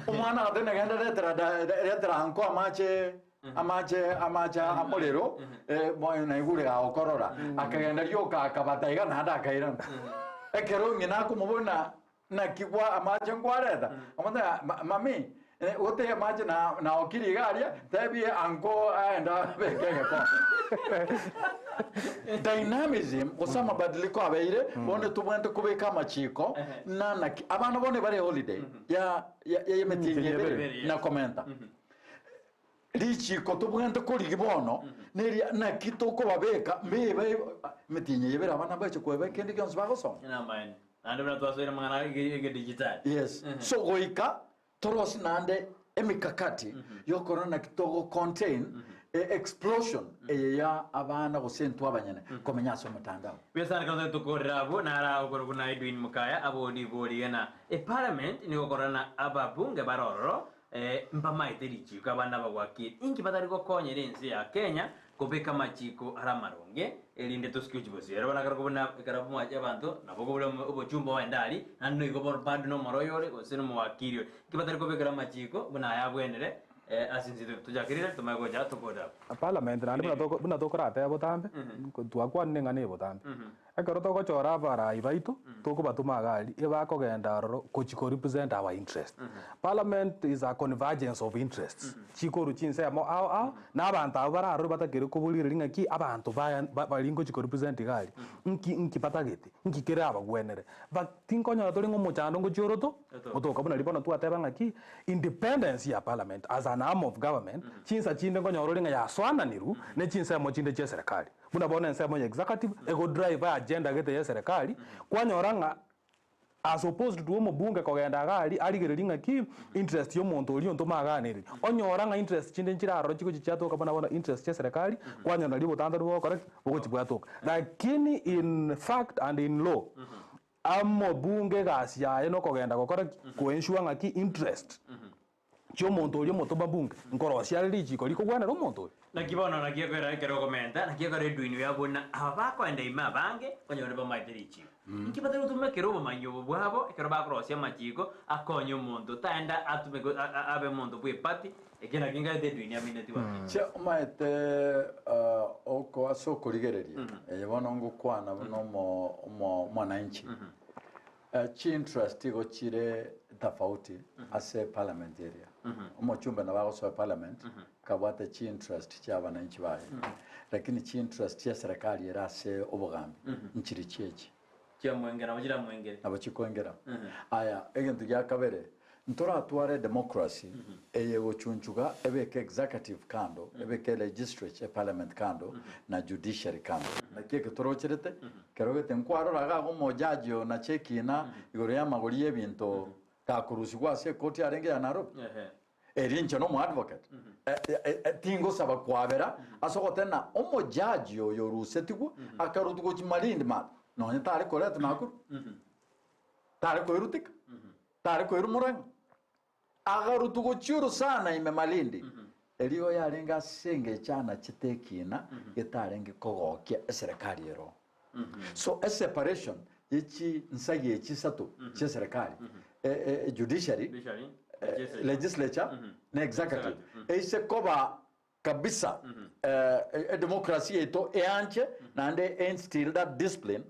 Omwana agateba genda retera da retera nko amache amache amache amorero eh, bono naigure gagokorora. Akagenda rioka akabata iga naende akairana. Ekero ng'ina akomoboria na naki kwa amache nkwareta, akamotebia ma mami gotee amache na naokire iga aria, tebie anko aende abeke egekombe. Dynamism gose amabadiliko abeire, bono tobwenerete kobeka amachiko na naki abana bono bare holiday ya ya ya emetienyi ebere na komenta. Richiko tobwenerete korigia bono neria naki tokobabeka mbibe emetienyi eye ebere abana mbache koeba kende gionsi bagosoma. Namaene. Naende buna twasoire amang'ana egedijitali. Yes. So goika Torosie naende emikakati y'okorora naki togo contain explosion eye ya abana gose intwe abanyene komenya ase omotandao. Biasara ekero tari tokorera abwo nara okorokwa na Edwin Mukaya abori borigena eparliament nigo okorora na ababunge bare ororo mbamaete richiko abande abagwakire inki batari gokonyera ense ya Kenya kobeka amachiko are amaronge erinde tosike chibosio. Ere bono ekero buna ekero mwacha abanto nabo kobura obochumba oende aria naende noigo bono bado nomoro oyore gose nomowakiri ore. Inki batari kobekera amachiko buna aya abwenere ase inse tochakerire tomanye gocha tokore abwo. Parliament naende buna toko buna tokoratebe botambe, twakwanire eng'ana eye botambe. Ekero togochora abarai baito, tokobatoma iga aria, ebakogenda aroro gochi ko represent our interest. Parliament is a convergence of interests, chikorwa chinsemo ao ao, na abanto abwo bare aroro batakeri koborigereria ng'aki abanto baya baria ngochi ko represent iga aria, nki nki batagete, nki kerabagwenere. But tinkonyora tore ng'a omochando ngochia oroto, otoka buna riria bono twateba ng'aki, independence ya parliament as an. an arm of government, chinsa chinde nkonyora ore ng'a yasoananirwe ne chinsemo chinde chia eserekari. Buna bono ensemo ya executive, ego drive agenda gete ya eserekari, kwanyora ng'a as opposed to omobunge kogenda iga aria arigererie ng'aki interest ya omonto oria ontome aganereria. Onyora ng'a interest chinde nchire aroro chigochi chiatoka buna bono interest chia eserekari, kwanyora nario obotantanu bogokora ki? Bogochi bwatoka. Lakini in fact and in law, Amobunge egasi yaye nokogenda gokora ki? Koensure ng'aki interest chi'omonto oria omotoma bunge nkorosia are richiko rikogwenera omonto oria. Naki bono naki ekwera ekero okomenta, naki ekero eduini ya buna aba bakoenda ime abange konyora bamaete richiko. Inki batari gotumekera obomanyi obo bwabo ekero bakorosia amachiko akonye omonto taenda atumeke abe omonto bw'epati, ekio nakio nkarete eduini amineti gose. Inche omaete oko ase okorigereria, eye bono ngokwana buna omo omo omwananchi, chiinterest igo chire tofauti ase eparliament eria. Omochumbe nabo agosoa eparliament kabwate chiinterest chia abananchi baye, lakini chiinterest chia eserekari ere ase obogambi nchiri chiechi. Chiamwengera, nabo chiramwengere. Nabo chikoengera. Aya, egento gia kabere, ntoratware democracy eye egochunchuga ebeke executive kando, ebeke legislature, eparliament kando, na judiciary kando. Naki eke torocherete, kero gete nkwarora iga iga omojaji oyo nache ekina igoro y'amagori y'ebinto gakorusigwa ase ekoti arenge ya Nairobi. Erio inche nomoadvocate, tingosaba kwabera ase ogoteba omojaji oyo orusetigwe akarutwa gochia Malindi Martha, nonya tare koretwa Nakuru, tare koirutika, tare koirwa Murang'a, akarutwa gochia orosana ime Malindi, erio yarenge ase engencho anachete ekina getarenge kogokia eserekari ero. So eseparation ye chinsagi echi isato chia eserekari, judiciary, Judiciary, legislature, legislature na executive eise koba kabisa edemocracy yaito eanche naende einstill that discipline,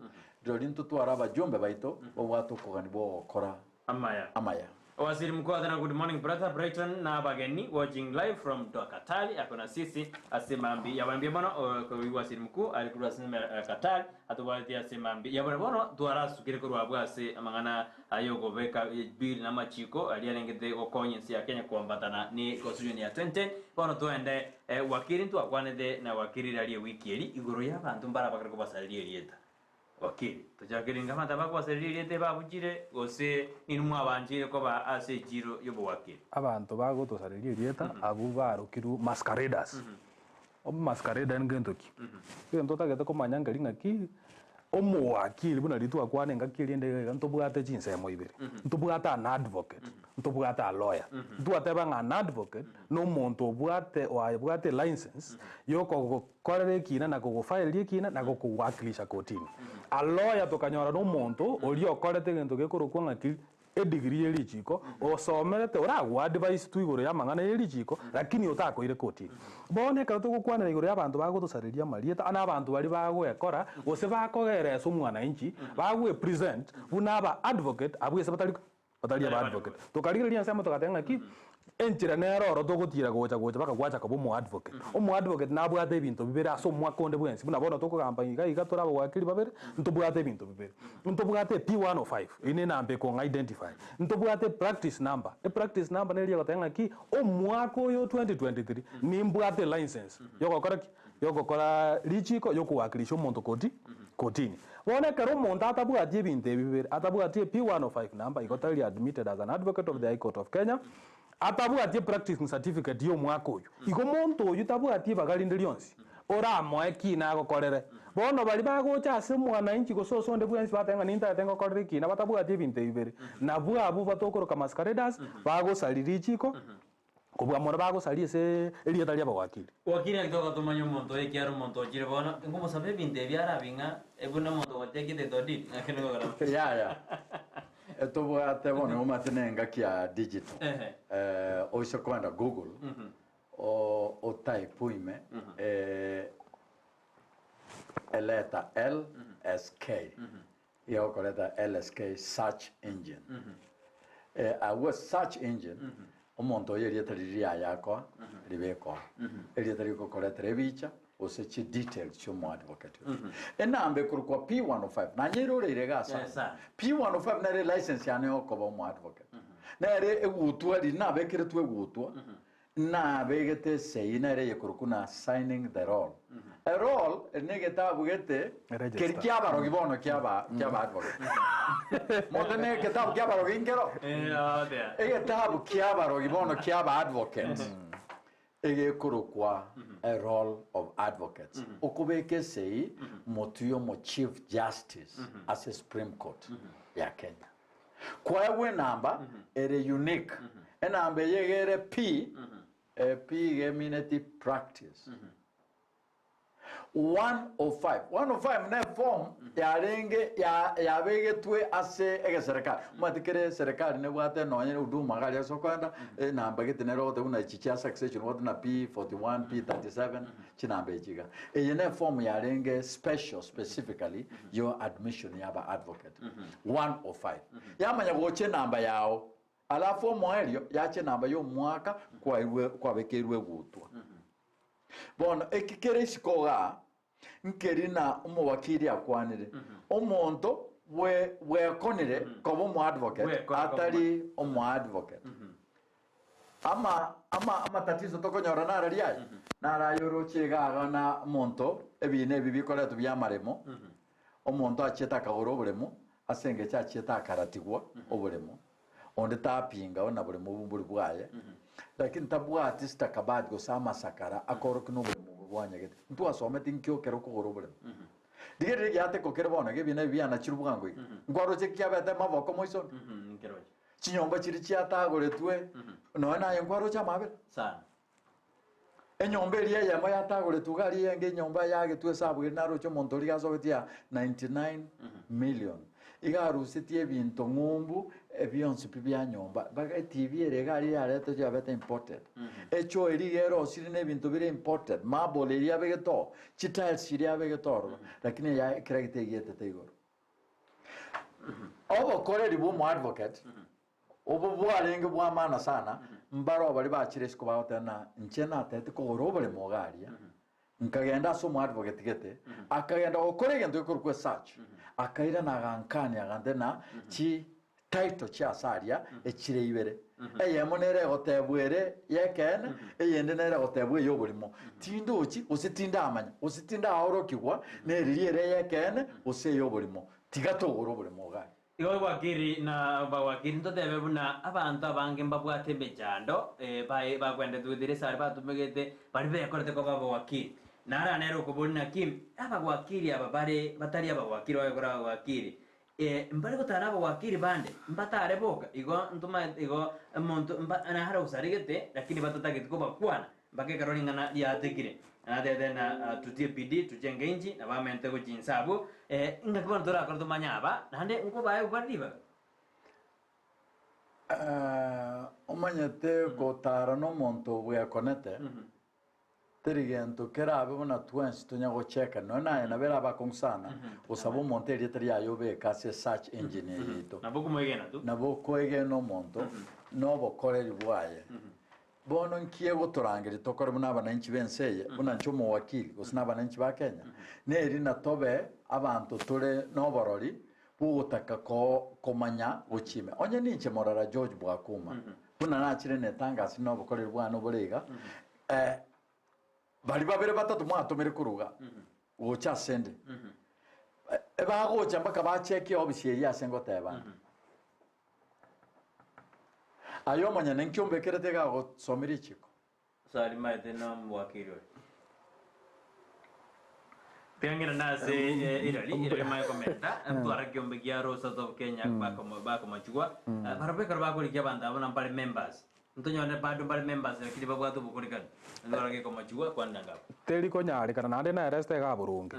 rirorio ntotware abajumbe baito babwate okogania bwa ogokora Amaya. amaya. Waziri Mkuu Athana good morning brother Brighton na abageni watching live from Doha Qatar ako na sisi ase mambi yabo mbuya mono koigwa Waziri Mkuu ari korwa ase Qatar atobwateti ase mambi yabo bono twarasukire korwa abwo ase amang'ana ayokobeka bill na amachiko aria arengete gokonya ense ya Kenya koambatana ne constitution ya 2010 bono toende wakili ntwakwanete na wakili riria ewiki eri igoro ya abanto mbarabakare kobasareria erieta Wakili, tochakere inga abanto abakobasareria erieta ebabuchire, gose ninwe mwabancheire koba ase echiiro y'obowakili. Abanto bagotosareria erieta abwo barokirwe masqueraders. Omomasquerader ngento ki? Egento otagete komanya nkeri ng'aki, omowakili buna riria twakwana engaki eria ende iga iga ntobwate chinsemo ibere, ntobwate an advocate, ntobwate a lawyer. Ntwateba ng'a an advocate na omonto obwate oabwate elicense yokogo Korera ekiina na kogofaereria ekiina na gokowakilisha kotini. A lawyer tokanyora nomonto oria okorete egento gekorokwa ng'a ki edegree ye richiko, osomerete oragoadvise tu igoro y'amang'ana ye richiko lakini otakoire kotini. Bono ekero togokwanera igoro y'abanto bagotosareria amarieta na abanto baria bagoekora gose bakogeresa omwananchi bagoepresent buna aba advocate abwo ase batari batari aba advocate. Tokarigereria ensemo togateba ng'aki, enchera nere oro togotiira gocha gocha mpaka gwacha koba omo advocate. Omo advocate nabwate ebinto bibere ase omwaka onde bwensi, buna bono tokogamba iga iga tore abawakili babere, ntobwate ebinto bibere. Ntobwate P105, eyio ne enamba ekong'a identify. Ntobwate practice number, epractice number neri egoteba ng'aki, omwaka oyo o 2023 nimbwate elicense yogokora ki? Yogokora richiko yokowakilisha omonto koti kotini. Bono ekero omonto atabwati ebinto ebi bibere, atabwati e P105 number, igo tari admitted as an advocate of the High Court of Kenya, atabwati epracticing certificate ya omwaka oyio, igo monto oyio tabwati ibaga rinde rionsi oramoe kina agokorere. Bono baria bagocha ase omwananchi gose ase onde bwensi bateba ng'a nintagete ngokorere ekina batabwati ebinto ebi bibere, nabwo abwo batokoroka masqueraders, bagosaria richiko, Kobua mono bagosaria ase erieta ri'abawakili. Wakili naki togatomanya omonto oyo ekiagera omonto ochire bono, nkomosaba ebinto ebi arabi ng'a buna omonto ogochekete etodiri, naki nigo ogokora. Yaya, etobwate bono omanyete na engaki ya digital. Ehe. Oise koenda Google, o- otype ime eletter LSK, iga okoreta LSK search engine. Agwo search engine, omonto oyo erieta riria riaye akoa, ribekoa. Erieta rigokoretera ebicha gose chi details chia omo advocate oyo. Enamba ekorokwa P105, nanyeroreire iga ase Yes, sir. P105 nere elicense yane yokoba omo advocate. Nere egutwa riria nabekeretwe egutwa, Nabegete esei nere eyekorokwa na signing the roll. A roll eri na egetabu gete Register. keri kiabarogi bono kiaba kiaba advocate. Monto na egetabu kiabarogi nkero? Egetabu kiabarogi bono kiaba advocate egekorokwa a roll of advocates. Okobeka esei motwe yomo chief justice ase supreme court ya Kenya. Kwaegwa enamba ere unique. Enamba eye iga ere P, eh, P iga emineti practice. 105. 105 ne form yarenge ya yabegetwe ase egeserekari. Omanyete kere eserekari nebwate nonye huduma iga aria ase okoenda, enamba gete nere ogotebiwa buna echi chia succession obwate buna P41, P37, chinamba echi iga. Eye ne form yarenge special specifically your admission yaba advocate. 105. Yamanya gocha enamba yao, alafu omoerio yacha enamba y'omwaka kwairwe kwabekeirwe egutwa. Bono eki kere isiko igaa, nkeri na omowakili akwanire, omonto bwe bwekonire koba omoadvocate Bwekora koba atari omoadvocate. Ama ama amatatizo tokonyora narari aya? Naro aya oroche iga iga na omonto ebiina ebi bikoretwa bi'amaremo, Omonto achiete akagora oboremo, ase engencho achiete akaratigwa oboremo, onde tapinga buna boremo obwo mbori bwaye, lakini tabwati stakabadhi gose amasakara akorokia na oboremo obwo bwanyagete. Ntwasometi nkio ekero okogora oboremo. Rigereria egiateko kere bono iga ebina ebi bianachirwe bwango iga. Nkwaroche kiabete maboko moisoni? Chinyomba chiria chiatagoretwe, nonya naye nkwaroche amabera? Sana. Enyomba eria eyemo yatagoretwe iga aria eyenge enyomba yagetwe esabu eria naroche omonto oria iga asogetie ya 99 million. Iga arusetie ebinto ng'umbu ebionsi pi bia nyomba mpaka etv ere iga aria yaretete yabete imported. Echoo eria iga erosirie na ebinto bire imported, marble eria abegete oo, chitiles chiria abegete ororo, lakini eyaye ekera gete egietete igoro. Obokoreri bwa omoadvocate Obo bwarenge bw'amana sana, mbareo baria bachire isiko bagoteba na inche natete kogora oboremo iga aria, nkagenda ase omoadvocate gete, akagenda gokora egento gekorokwa esearch, akairana agankania agantebia na chi title chia ase aria echire ibere, eyemo nere egotebwa ere y'ekeene, eyende nere egotebwa ey'oborimo. Tindochi gose tindamanya, gose tindaorokigwa neriria ere ey'ekeene gose ey'oborimo, tiga togore oboremo iga aria. Igo wakiri na bawakiri ntotebe buna abanto abange mbabwate emechando baye bakwendete goetera esare batumegete baria bekorete koba abawakiri. Naro nere okoboria naki abawakiri aba bare batari abawakiri bagekora abawakiri mbare gotara abawakiri bande mbatare boka igo ntomaete igo omonto mba nare osaregete lakini batatageti kobakwana Mpaka ekero ring'ana riatekire, natebete ng'a tutie bidii tuchenge inchi, na bamente gochia inse abwo, ingaki bono torakore tomanye aba, naende nkobae gokora ribaga. Omanyete gotara nomonto bwekonete, teri gento kerabe buna twensi tonya gocheka, nonya naye nabo erabe akong'u sana gosaba omonto erieta riaye obeke ase search engine eye yaito. Nabo okomoegena tu. Nabo okoegena omonto nobokoreri bwaye. Bono nki egotorangeria tokore buna abananchi b'ense eye, buna inche omowakili, gose nabananchi ba Kenya? Neri natobe abanto tore noborori bw'ogotaka komanya gochia ime. Onye ninche morara George Bwakuma, buna nachire netangasi nobokoreri bwane obore iga, baria babere batato mwatomire korwa iga gocha asende, ebagocha mpaka bacheke eofisi eria ase ngoteba ande. Aye omonyene, nki ombekerete iga agosomia richiko? Sarimaete nomwakiri oyo. Tiang'ira nase irari irari mae komenta ntwara kiombe gia Rosas of Kenya bakomochigwa barabwo ekero bakorigia abanto abwo nabo bare members ntonyore bado mbare members lakini babwate obokorikani ntwara gekomochigwa kwanera ngabo. Teri konyarekana naende nere ase iga boronge.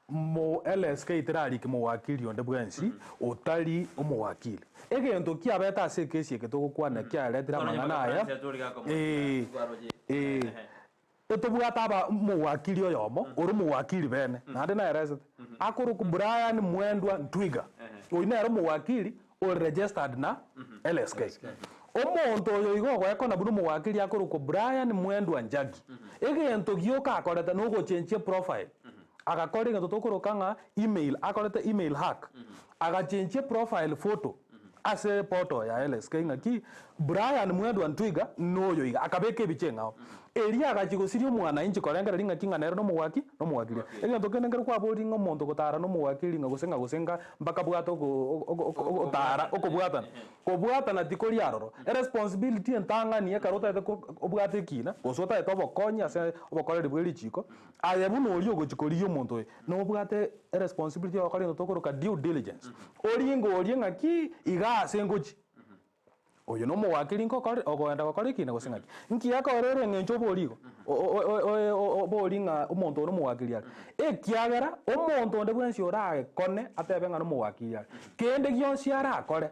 Mo LSK terariki mowakili onde bwensi otari omowakili. Egento kiabete ase ekesi eke togokwana kiaretire amang'ana aya, ee, ee, etobwate aba omowakili oyomo ore omowakili bene, naende naeresete, akorokwa Brian Mwendwa Ntwiga. Oyio nere omowakili ore registered na LSK. Omonto oyo igo ogoekona buna omowakili akorokwa Brian Mwendwa Njagi. Egento gioka akorete nogochenchia eprofile. Agakora egento tokoroka ng'a email, akorete email hack, agachenchia profile photo, Ase portal ya LSK ng'aki Brian Mwendwa Ntwiga noyo iga, akabeka ebicha eng'ao. Erio agachia gosiria omwananchi korengereria ng'aki ng'a nere nomowaki nomowakiria. Egento kende nkere kwaboria ng'a omonto gotara nomowakiri ng'a gose ng'a gose ng'a mbakabwate oko oko oko ogotara okobwatana. Kobwatana tikori aroro. Eresponsibility entang'ani ekero otagete ko obwate ekina gose otagete obokonyi ase obokoreri bwe richiko, aye buna oria ogochia korigia omonto oyo, nobwate eresponsibility ya gokora egento tokoroka due diligence. Oringe orie ng'aki iga ase ngochia. Oyo nomowakiri nkokore ogoenda gokora ekina gose ng'aki? Nki akorere eng'encho obori igo? Obori ng'a omonto one omowakiri are. Ekiagera omonto onde bwensi orakone atebe ng'a nomowakiri are, kende gionsi arakore,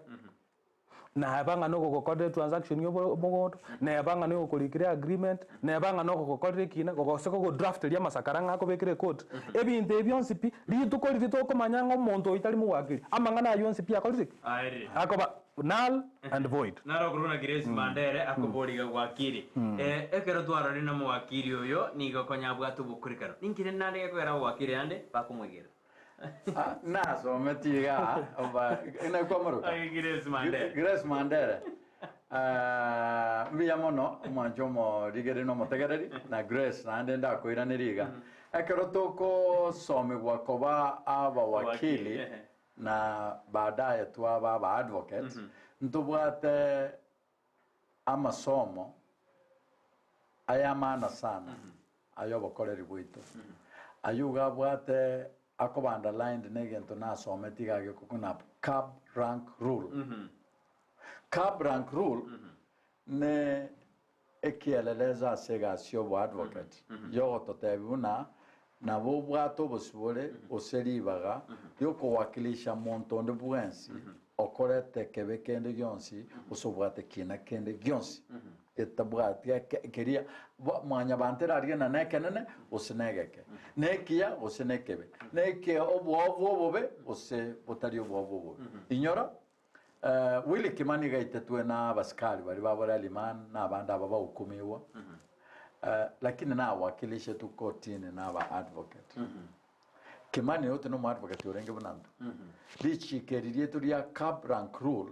neba ng'a nogogokorera etransaction ya obo omogondo, neba ng'a nogokorikera eagreement, neba ng'a nogogokorera ekina, gose kogodrafteria amasakara ng'a akobekere ekoti, ebinto ebi bionsi pi, rituko riria tokomanya ng'a omonto oyio tari mowakiri, amang'ana ayio onsi pi akorire ki? Aerire. Akoba null and void. Naro okorwa na Grace Mandere akoboriga gwakiri. Eh, ekero twarorire na omowakiri oyo nigo konya abwate obokurikano. Ninki rende naende gekogera abawakiri ande bakomwegera? Ah, nasometi iga oba inakwamoroka Ai, Grace Mandere. Grace Mandere Ah, mbuya mono omwancho omorigereri na omotegereri na Grace naende ndakoiraneria iga ekero tokosomigwa koba abawakili Abawakili, ehe. Na baadaye twaba aba advocates, ntobwate amasomo aya maana sana ay'obokoreri bwaito. Ayio iga abwate akoba underlined na egento nasomete iga agekokuna cab rank rule. Cab rank rule ne ekielelezo ase egasi y'oboadvocate y'ogototebia buna nabo obwate obosibore gose ribaga riokowakilisha monto onde bwensi okorete ekebe kende gionsi gose obwate kina kende gionsi getabwati eke keria mwanyabanto erarigie na nekenene gose negeke, nekiya gose nekebe, neke obwobu obobe gose botari obwobu obobe. Inyora Willy Kimani iga aitetwe na abasikari baria ba Boraliman na abande aba bahukumiwa, lakini nawakilishetwe kotini na aba advocate. Kimani oyo tari omoadvocate orenge buna intwe. Richiko eri riaito ria cab rank rule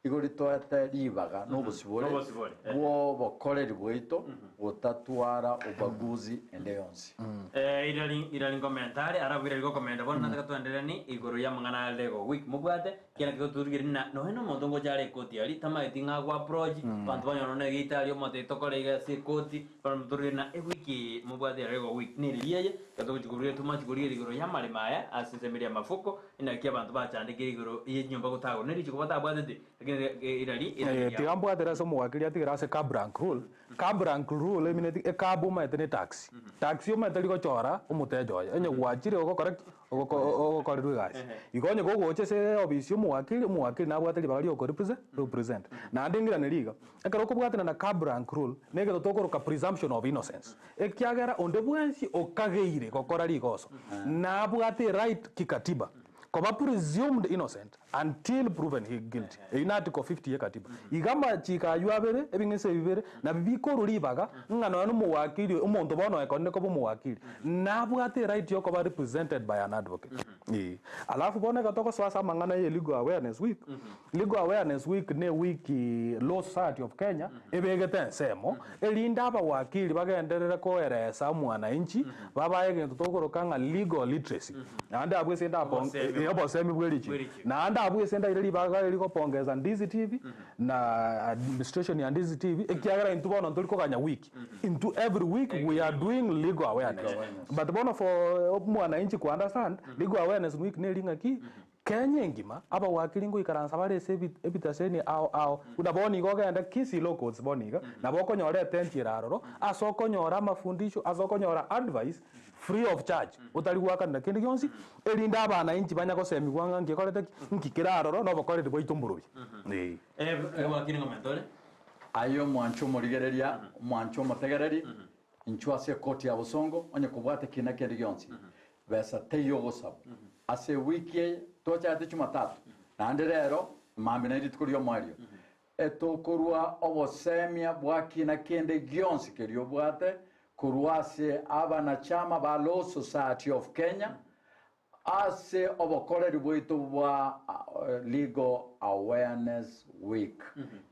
igo ritoete ribaga na obosibore Obosibore, eh. bw'obokoreri bwaito gotatwara ubaguzi ende yonsi. Eh, irari irari nkomentare arabu irari gokomenta bono nataka twendererani igoro y'amang'ana a Lego week mobwate Kera ekero torigire ng'a nonya nomonto ngocha are ekoti aria, tamaeti ng'a ago approach, abanto banyora nonya egeita aria omotebi tokore iga ase ekoti, bono torigere ng'a ewiki eye mobwate ere igo week nereri eye, ekero togochia korigereria tomache korigereria igoro y'amaremo aya ase ensemo eria y'amafuko, inaki abanto bachandekire igoro ye chinyomba gotagora, ne richiko batabwateti, lakini erari erari Tiga riabo. mbwatire ase omowakiri atigere ase cab rank rule, cab rank rule emineti ecab omanyete ne taxi, taxi omanyete rigochora omoteja oye, onye gwachire ogokora ki? Ogokorerwa egasi. Igo onye gogocha ase ofisi ya omowakili, omowakili nabwate ribaga ria okorepresent represent. Naende ng'iraneri iga, ekero okobwatana na cab rank rule, na egento tokoroka presumption of innocence, ekiagera onde bwensi okageire gokora rigoso, nabwate eright kikatiba koba presumed innocent until proven he guilty. Eyio na article 50 ye katiba. Iga amachiko ayio abere, ebing'enso ebi bibere, nabio bikorwa ribaga ng'a nonya nomowakili oyo, omonto bono oekonire koba omowakili, nabwate eright yokoba represented by an advocate. Eeh. Alafu bono ekero togosoa ase amang'ana ye legal awareness week, legal awareness week ne ewiki Law Society of Kenya ebegete ensemo, erinde abawakili bagenderere koeresa omwananchi, babae egento tokoroka ng'a legal literacy. Naende abwo ase ndapong Obosemi. eh, obosemi bwe richiko. Bw'erichiko. Naende abwo ase ndaire ribaga eri gopongeza Ndizi TV na administration ya Ndizi TV, ekiagera intwe bono ntori koganya wiki. Intwe every week we are doing legal awareness. awareness. But bono for omwananchi ko understand, legal awareness week neri ng'aki, Kenya engima, abawakili ngoikaransa bare ase ebitaseni ao ao, buna bono iga ogende Kisii Law Courts bono iga, nabo okonyora etenti ere aroro, ase okonyora amafundisho, ase okonyora advice free of charge, otari goakanera kende gionsi, erinde abanainchi banya gosemigwa ng'a nki ekorete ki, nki kere aroro, na obokoreri bwaito mborobio. Ee. Wakili ng'omento ore. Aye omwanche omorigereria, omwanche omotegereri, inchuo ase ekoti ya bosongo, onye kobwate kina kende gionsi, Besa teiyo ogosaba. Ase ewiki eye tochagete Jumatatu, naende rero mambia ne rituko ri'omoerio, etokorua obosemia bwa kina kende gionsi keria obwate korwa ase abanachama ba Law Society of Kenya. Ase obokoreri bwaito bwa Legal Awareness Week.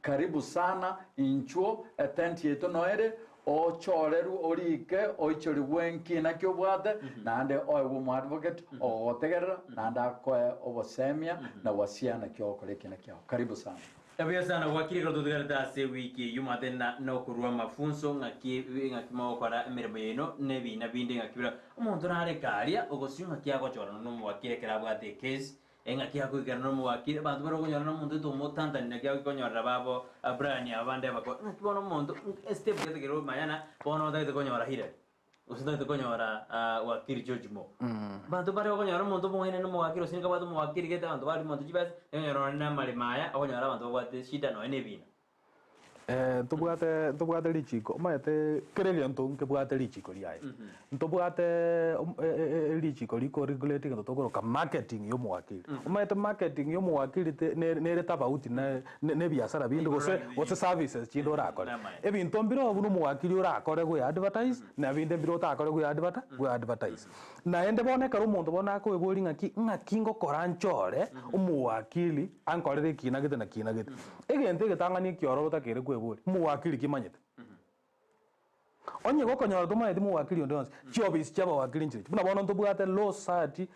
Karibu sana inchuo etent yaito noere ochorerwe orike oichorigwe nkina ki obwate naende oegwe omo advocate ogogotegerera naende akoe obosemia na gwasia naki ogokora ekina kiao. Karibu sana. Ebuya sana gwakire ekero totigarete ase ewiki eyio mwate na nokorua amafunso ng'aki ng'aki mogokora emeremo yaino na ebina binde ng'aki bira omonto nare karia ogosio ng'aki agochorana nomowakiri ekero abwate ecase eng'aki agoikera nomowakiri abanto bare okonyora nomonto gete omotantani naki agokonyorera babo Brian aba bande abako ng'aki bono omonto estep gete kero mayana bono otagete konyora Hillary. Gose totagete konyora wakili George Mo. Abanto mbare okonyora omonto omong'aini naende omowakili gose nigo abwate omowakili gete abanto baria omonto chibesa, okonyora nonye na amaremo aya, okonyora abanto babwate eshida nonye na ebina. Ntobwate ntobwate richiko omanyete kera egento nkebwate richiko riaye. Ntobwate richiko riko regulate egento tokoroka marketing ya omowakili. Omanyete marketing ya omowakili te nere tofauti na na ebiasara binde gose gose services chinde orakore. Ebinto mbire oo buna omowakili orakore goe advertise, na binde mbire otakore goe adverti goe advertise. Naende bono ekero omonto bono akoeboria ng'aki, ng'aki ngokora nchore omowakili ankorere ekina gete na kina gete. Egento egetang'ani ekiororo otakeire kweboria, omowakili kimanyete? Onye gokonyora tomaeti mowakili onde onsi, chiofisi chi'abawakili nchirechi. Buna bono ntobwate Law Society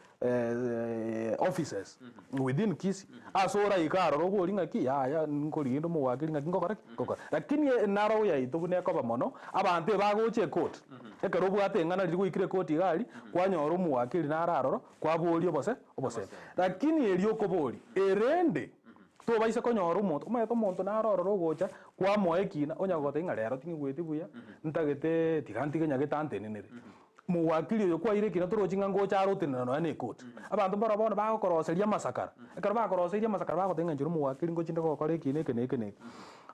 offices within Kisii, ase oraike aroro oborie ng'aki yaya nkorigia inde omowakili ng'aki ngokora ki? Ngokora. Lakini enarrow yaito buna ekoba mono, abanto ebagocha ecourt, ekero obwate eng'ana riria gwaikire ecourt iga aria, kwanyora omowakili nare aroro, kwaboria obose obosemi. Lakini erio okoboria, erende Tobaisa konyora omonto, omanyete omonto nare ororo ogocha kwamoa ekina, onya gogotebia ng'a rero ting'igweti buya, ntagete tiga ntige nyagete antenenere. Mowakili oyo kwaire ekina torochi ng'a ngocha are otenena nonya na ekoti. Abanto mbaro bono bagokoroseria amasakara, ekero bakoroseirie amasakara bagotebia ng'a inche ore omowakili ngochi nde gokora eki na eke na eke na eke.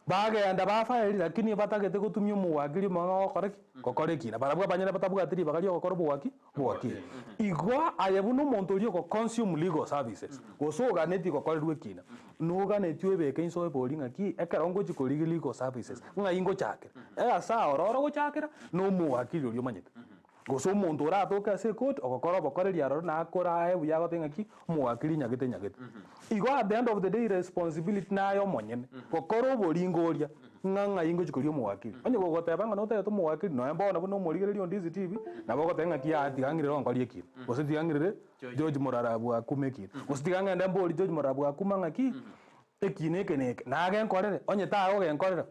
Bagenda bafaeri lakini batagete gotumia omowakili omong'ao ogokora ki? Gokora ekina. Barabwo abanyene batabwati ribaga riogokora obowaki Obowakili. Igo aye buna omonto oria ogo consume legal services, gose oganetie gokorerwa ekina, noganetie oebeke inse oeborie ng'aki ekero ngochia korigia legal services, ng'ai ngochakera? Ase aororo ogochakera, na omowakili oria omanyete. Gose omonto oratoke ase ecourt, ogokora obokoreri aroro nakore aye buya agotebi ng'aki, omowakili nyagete nyagete. Igo at the end of the day responsibility naye omonyene, gokora oboringo oria. Ng'a ng'ai ngochia koria omowakili? Onye gogoteba ng'a notagete omowakili, nonya bono buna omorigereria onde CCTV, nabo ogoteba ng'a ki yaya tiga ng'irere onkorie ekina, gose tiga ng'irere George Morara bwakuma ekina, gose tiga ng'ende mborie George Morara bwakuma ng'aki, ekina eke na eke, nagenkorere? Onye tagogenkorera,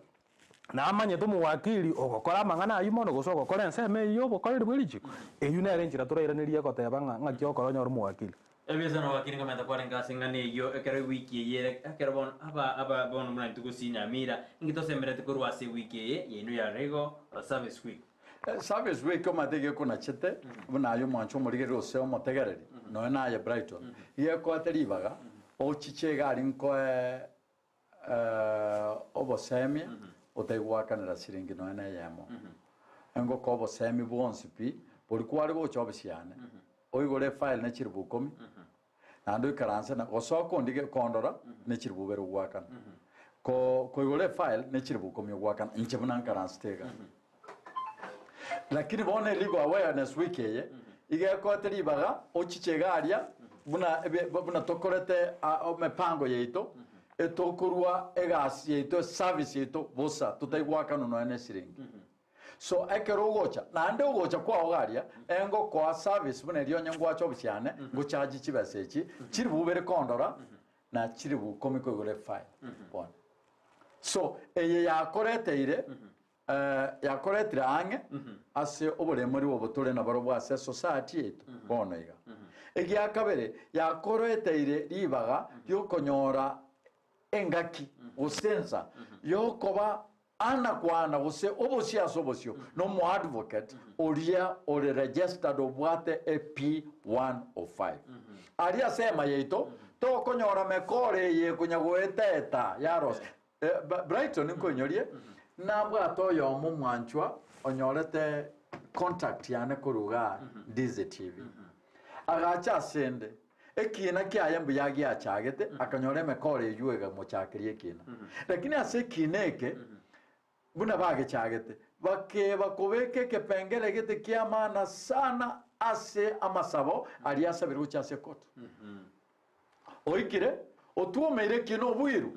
namanyete omowakili ogokora amang'ana aywo mono gose ogokora ensemo eywo ya obokoreri bwe richiko, eywo nere enchera torairanerie goteba ng'a ng'aki okora onyore omowakili. Ebiasara nogakire nkomenta kwarenge ase eng'ana eyio, ekero ewiki eye ere, ekero bono aba aba bono buna intwe gusii Nyamira, inki tosemereti korwa ase ewiki eye yaino ya Legal Service Week? Service Week omanyete gekonachete buna aye omwancha omorigereria gose omotegereri nonya naye Brighton, gekoete ribaga ochiche iga aria nkoe obosemia otaigwakanera siringi nonya na eyemo. Engoka obosemi bwonsi pi, bori kware gocha ofisi yane, oigore efile ne chiribu ikomi, naende oikaranse na gose okondige kondora ne chiribu ibere ogwakana. Ko koigora efile ne chiribu ikomi ogwakana, inche buna nkaransete iga. Lakini bono Legal Awareness Week eye, iga ekoete ribaga ochiche iga aria buna ebe buna tokorete emepango yaito, etokorwa egasi yaito eservice yaito bosa totaigwakanwa nonya na esiringi. So ekero ogocha, naende ogocha kwao iga aria, engokoa service buna eria onye ngwacha ofisi yane, ngocharge chibesa echi, chiribu ibere kondora, na chiribu ikomi koigora efile bono. So eye yakoreteire Yakoretire ang'e ase oboremori obo tore nabarobwo ase esosayati yaito bono iga. Egia kabere, yakoreteire ribaga ri'okonyora engaki gose ensa y'okoba ana kwa ana gose obosio ase obosio nomoadvocate oria ore registered obwate a P105. Aria ase ema yaito tokonyora mekoro eye ekonya goeta eta yarosia. Brighton nkoinyorie, nabwate oyomo omwanchwa onyorete contact yane korwa igaa Ndizi TV. Agacha asende, ekiina kiaye mbuya agiachagete, akanyora emekoro eywo egamochakeria ekiina. Lakini ase ekiina eke, buna bagechagete, Bakeba kobeka ekepengere gete ki'amana sana ase amasabo aria asabire gochia ase ekotu. Oikire, otwomeire ekiina oboiru.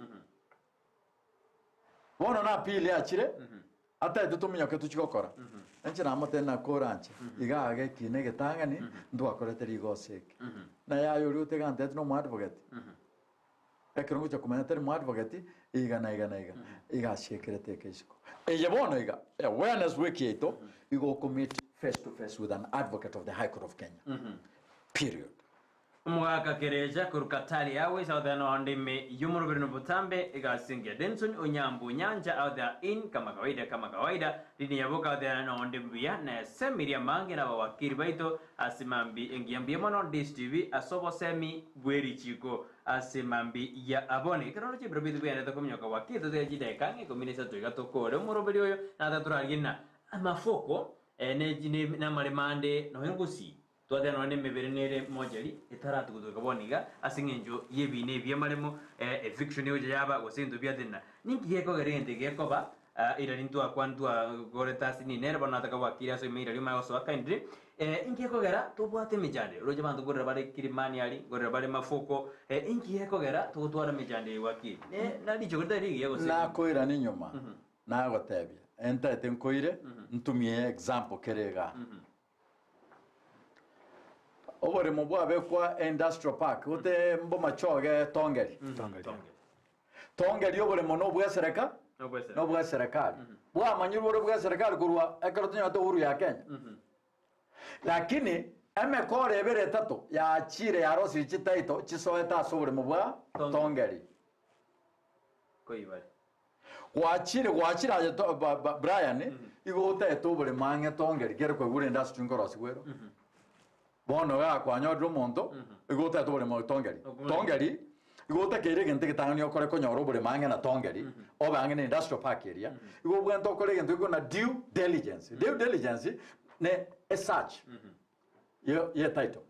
Bono na appeal achire, ataete tominyoke tochie gokora. Inche namotebia nakoranche, iga iga ekiina egetang'ani ntwakorete rigoso eke. Na yaya oria otega antebeti nomo advocate. Ekero ngocha komanya tari moadvocate, iga na iga na iga, iga asiekerete eke isiko. Eye bono iga, awareness week yaito, igo okomeet face to face with an advocate of the High Court of Kenya. Period. Omogaka Kerecha korwa Katari Airways out there noonde ime y'omoroberi nobotambe egasi engiya Denson Onyambu Nyancha out there in kama kawaida kama kawaida Lini Nyaboka out there noonde mbuya na esemi riamange na abawakiri baito ase mambi engiya mbuya mono DSTV ase obosemi bwerichiko Ase mambia ya abone, ekero oroche ebiro biaito biaendete kominyoka gwakire totiga chidakika ang'e ikomi na isato iga tokore omoroberi oyo, na tatorarigie na amafoko ne namaremo ande nonya gosii. Twateba nonya nemebere nere mochari etaratugutwe bono iga ase eng'encho y'ebiina ebi bi'amaremo, eviction egocha yaba gose ebinto biatenena. Ninki gekogera egento eke gekoba? Ira rintwakwa ntwagorete ase nini nere bono nataka gwakire ase oime ira riomanye gosoa kindly inki gekogera tobwate emechando eye oroche abanto nkorera bare kilimani aria nkorera bare mafuko inki gekogera togotwara emechando eye gwakire ne na richogo ritari rigiya gose Nakoirana enyuma nagotebia entaete nkoire ntumie example kere igaa. Oboremo bwabekwa industrial park gote mbomachoge tongeri. Tongeri oboremo nobwesereka nobweserekari. Bwamanyirwe ore bweserekari korwa ekero tonyorete uhuru ya Kenya. Lakini emekoro ebere etato yachire yarosirie chititle chisoete ase oboremo bwa Tongeri. Gwachire gwachire aye to ba ba Brian igo otaete oboremo ang'e tongeri kere kwaigure industry nkorosigwa ero. Bono iga kwanyorire omonto igo otaete oboremo tongeri. Tongeri igo otakeire egento egetang'ani okore konyora oboremo ang'e na tongeri obe ang'e na industrial park eria igo obwenerete okore egento gekogwa na due diligence. Due diligence ne esearch. Ye title.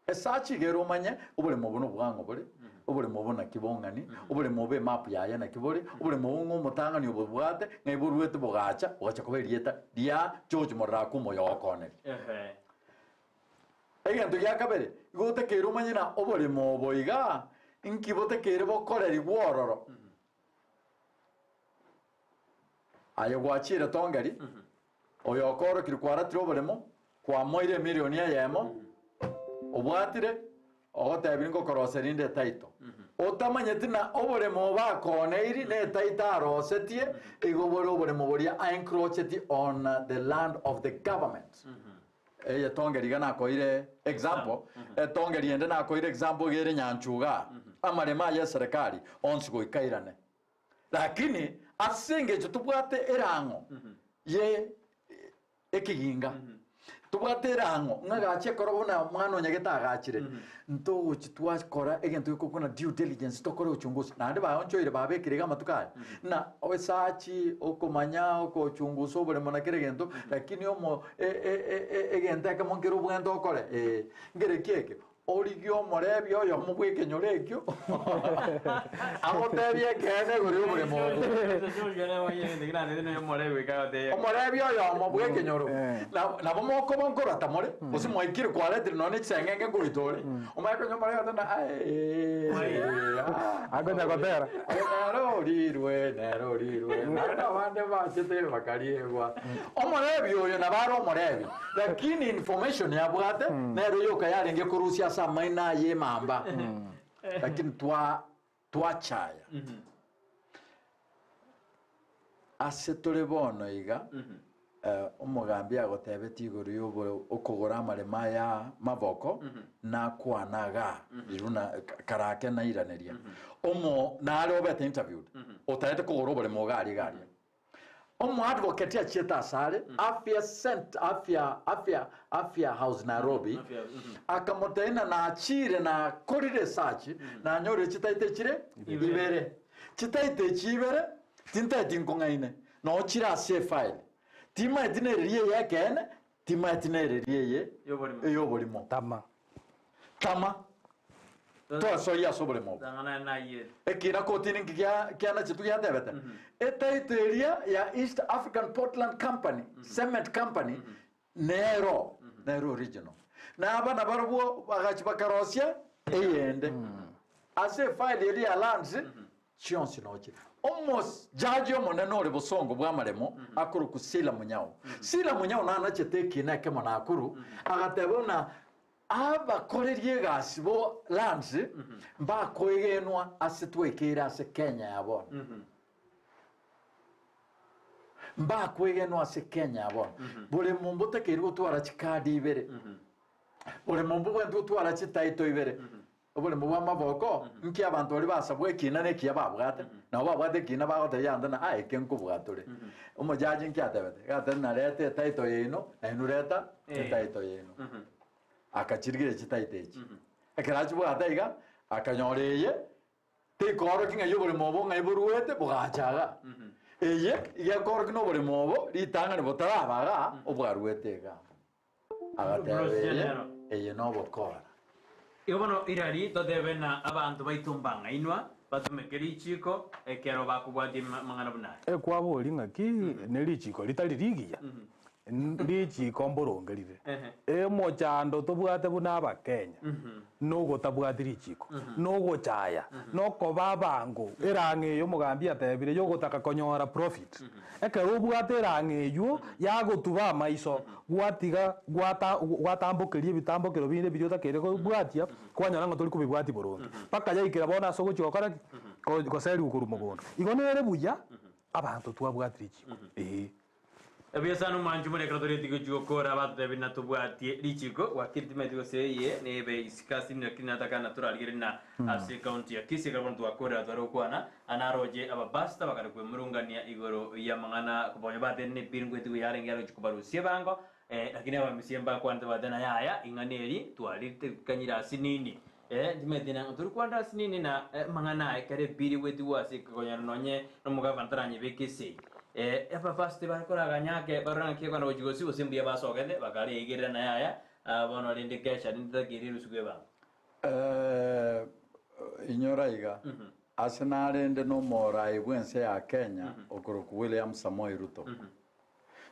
Esearch iga ere omanye oboremo obo nobwang'o bore, oboremo obo naki bong'ani, oboremo obo emap yaye naki bore, oboremo obo ng'a omotang'ani obobwate, ng'ai boruete bogacha, bogacha koba erieta ria George Morara omoyo okoneria. Egento gia kabere, igo otakeire omanye na oboremo obo igaa, nki botakeire bokorerigwe ororo. Aye gwachire tongeri, oyo okoorokire kwaratire oboremo, kwamoire emilioni eyemo, obwatire, ogotebirie ngokoroseria inde etaito. Otamanyeti na oboremo obo akooneiri na etaito arosetie, igo bore oboremo boria aencroacheti on the land of the government. Eye tongeri iga nakoire example, etongeri ende nakoire example iga ere Nyanchuga, amaremo aye eserekari onsi goika airane. Lakini ase engencho tobwate erang'o ye ekeginga, tobwate erang'o ng'a gachia ekero buna omwana onyagete agachire, ntogochi twakora egento gekokwa na due diligence tokore uchunguzi. Naende baonchoire babekire iga amatuko aya, ng'a esearch, okomanya, okochungusa oboremo na kera egento, lakini omo egento ekemo nkere obwenerete okore eh, nkere ki eke? Origie omorebi oyomo bw'ekenyoro ekio, agotebie ekeene igoro y'oboremo obwo. Omorebi oyomo bw'ekenyoro, nabo mokoba nkorata more, gose mwaikire kwaretire nonya ne chiseng'enge nkoita ore, omanye konya omorebi agote ng'a aye, Akonya gotera. Nere orirwe, nere orirwe, naende abande bachete bakariegwa. Omorebi oyo nabo are omorebi, Lakini information yabwate nero yoka yarenge korusia ase amaino aye emamba. Lakini twa twachaya. Ase tore bono iga, eh, omogambi agotebetie igoro ya obo okogora amaremo aya maboko, nakwana igaa, riru na karake nairaneria. Omo nare obete interviewed, otaete kogora oboremo iga aria iga aria. Omoadvocate achiete asare Afya Cent Afya Afya Afya House Nairobi akamotebia ng'a nachire nakorire esearch nanyorire chitaito echire ibere. Chitaito echi ibere tintaeti nkong'aine noo chire ase efile. Timaeti nereria eye ekeene timaeti nereria eye Y'oborimo. ey'oborimo. Tama. Tama. Twasoyia ase oboremo obo. Tang'ana naye. Ekina kotini nki gia kianachetwe giatebete? Etitle eria ya East African Portland Company, Cement Company, nero, nero original. Na abana barobwo bagachia bakarosia eyende. Ase efile eria ya lands, chionsi nochire. Omos jaji omonene ore bosongo bw'amaremo akorokwa Sila Munyao. Sila Munyao nanachete ekina ekemo Nakuru, agateba buna Abakoreria egasi bo lands mbakoegenwa ase twaikeire ase Kenya ya bono. Mbakoegenwa ase Kenya ya bono. Boremo mbotakeire gotwara chikadi ibere. Boremo mbobwenerete gotwara chititle ibere. Oboremo bwa amaboko, nki abanto baria basabwa ekina na ekiya babwate? Nabo babwate ekina bagotebia abanto ng'a aye eke nkobwate ore. Omojaji nki atebete? Iga atebete ng'a reta etitle yaino, na inwe reta etitle yaino. Akachirigereria chititle echi. Ekero achibwate iga, akanyora eye, teikoorokia ng'ai oboremo obo ng'ai boruete bogacha igaa. Eye, iga ekoorokia na oboremo obo ritang'ani botaraba igaa, obwaruete igaa. Agateba, Eye, eye nobokora. Igo bono irari totebe na abanto baito mbang'ainwa, batumeke richiiko ekero bakobwatia amang'ana buna aya. Ekwaboria ng'aki ne richiiko ritari rigiya, richiiko mboronge rire. Emochando tobwate buna abakenya, nogotabwati richiiko, nogochaya, nokoba abango, erang'o eye omogambi atebire yogotaka konyora profit. Ekero obwate erang'o eyio yagotuba amaiso, gwatiga gwata gwatambokeria ebitambokero binde biria otakeire kobwatia, kwanyora ng'a tori kobibwatia boronge. Mpaka yaikera bono ase ogochia gokora ki? Ko goserigwa korwa mogondo. Igo nere buya, abanto twabwati richiko, eeh. Ebuya sana omwanchi more ekero toreti gochia gokora abatotebie natobwatie richiko gwakire timanyeti gose eye nebe isiko ase inwe lakini natakana torarigererie na ase ecounty ya Kisii ekero bono twakorera tware gokwana Naroche abapastor bakare kwemurungania igoro y'amang'ana kobonya batende nepiri ngwetigo yarenge yaroche kobarusia ebango, lakini abamisia mbakwanete bagoteba na yaya ing'ana eri twaritekanyire ase nini. Ntimanyeti nang'o tori kwanera ase nini na amang'ana aya ekero epiri egwetigwa ase ekegonyero nonye nomogavana taranyebeke esegi. Abapastor bare koraganya ake barore ng'aki ekogenda gochia gose gose mbuya basogete bakareigerera na yaya bono rende kesha rende takeire erusuku ebango. Inyora iga, ase narende nomoraai bw'ense ya Kenya okorokwa William Samoei Ruto.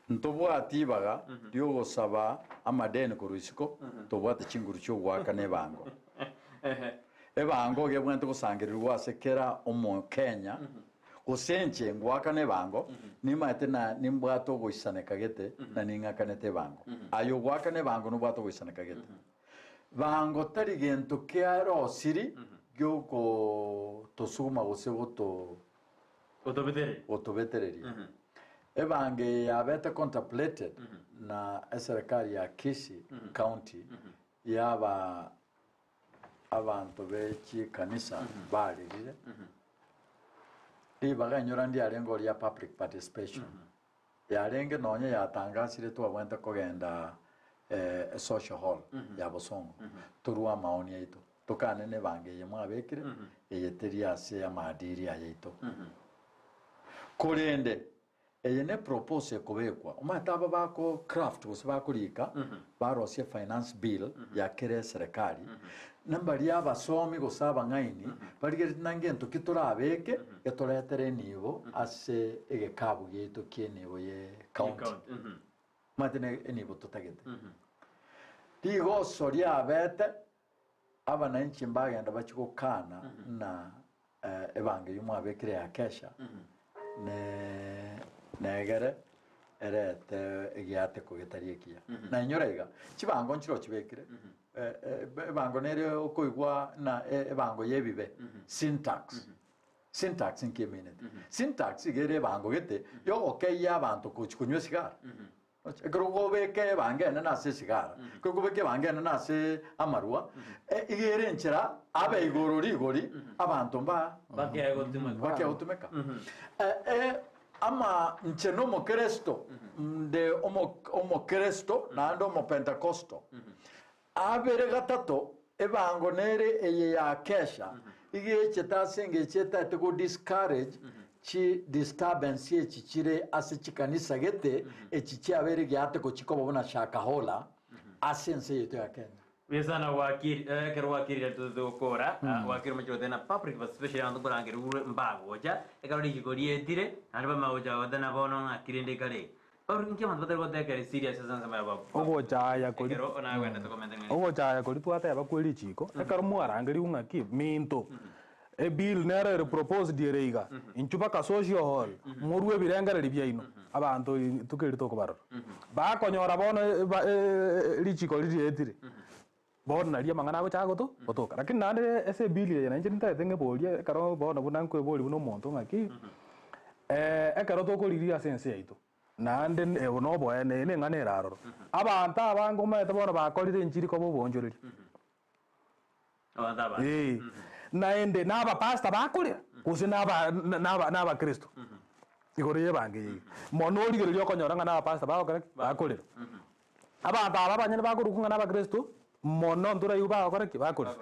Ntobwati ibaga ri'ogosaba amadeni korwa isiko, tobwate chinguru chi'ogoakana ebango. Ebango iga ebwenerete gosangererigwa ase kera Omokenya, gose inche ngoakana ebango, nimaete na nimbwate ogoisaneka gete na ning'akanete ebango. Aye ogoakana ebango nobwate ogoisaneka gete. Bango tari gento kiarosiri gi'ogotosuguma gose goto Gotobetereria. gotobetereria. Ebango eye yabete contemplated na eserekari ya Kisii County yaba abanto be chikanisa baririre. Ribaga enyora ndiarenge oria public participation. Yarenge nonya yatangasire twabwenerete kogenda esocial hall ya Bosongo torue amaoni aito tokane na ebango eye mwabekire eye teri ase amaadili aya aito. Korende eye ne proposal ekobekwa omanyete aba bako craft gose bakorika barosie finance bill ya kera eserekari Nambaria abasomi gose abang'aini barigeretie na ngento ki torabeke getoretere enibo ase egekabu giaito ki'enibo ye county. Omanyete ne enibo totagete. Rigoso riabete abananchi mbagenda bachie gokana na ebango eyio mwabekire ya kesha ne negere erete egiateko getari ekiya. Na inyora iga, chibango nchire ochibekire, ebango nere okoigwa na ebango ya ebibe, sin tax. Sin tax nki emineti? Sin tax iga ere ebango gete yogokeyia abanto gochi konywa esigara. Ekero okobeka ebango enene ase esigara, ekero okobeka ebango enene ase amarwa, iga ere enchera abe igoro rigori abanto mba Bakea gotumeka. Ama inche na omokeresto, nde omokeresto naende omopentekosto. Abere gatato, ebango nere eye ya kesha, iga echete ase engencho etaete go discourage chi disturbance echi chire ase chikanisa gete, echi chiabeire giate gochia koba buna Shakahola ase ense yaito ya Kenya. Buya sana wakiri, eh, ekero wakirire totete gokora, ah, wakiri omochie goteba na public participation abanto nkorangerigwe mbagocha, ekero riko rietire, naende bamanye gocha goteba na bono ng'aki rende ekare iga. Bono inki abanto batari gotekera serious ase ensemo ya ba- Ogochaya kori Ekero nagwendete komenta ng'a ogochaya kori twateba kwe richiko, ekero mwarangerigwe ng'aki minto, ebill nero ere proposed ere iga, inchuo mpaka social hall, morue ebirengererio biaino, abanto rituko eri tokobarora. Bakonyora bono eba richiko ririetire, bono nario amang'ana agochaka goto gotoka. Lakini naende ase ebill eye nainche nintagete ng'eborie ekero bono buna nkoeboria buna omonto ng'aki, ekero tokoriria ase ense yaito, naende obo na oboene eye neng'ana ere aroro, abanto abange omanyete bono bakorire enchiri koba oboonchoreria. Abanto abange. Ee. Naende na abapastor bakorera, gose na aba na aba na abakristo, igoro y'ebango eye iga. Mono origereria okonyora ng'a na abapastor bagokora ki? Bakorera. Abanto aba abanyene bakorokwa ng'a na abakristo, mono ntoraigwe bagokora ki? Bakorera.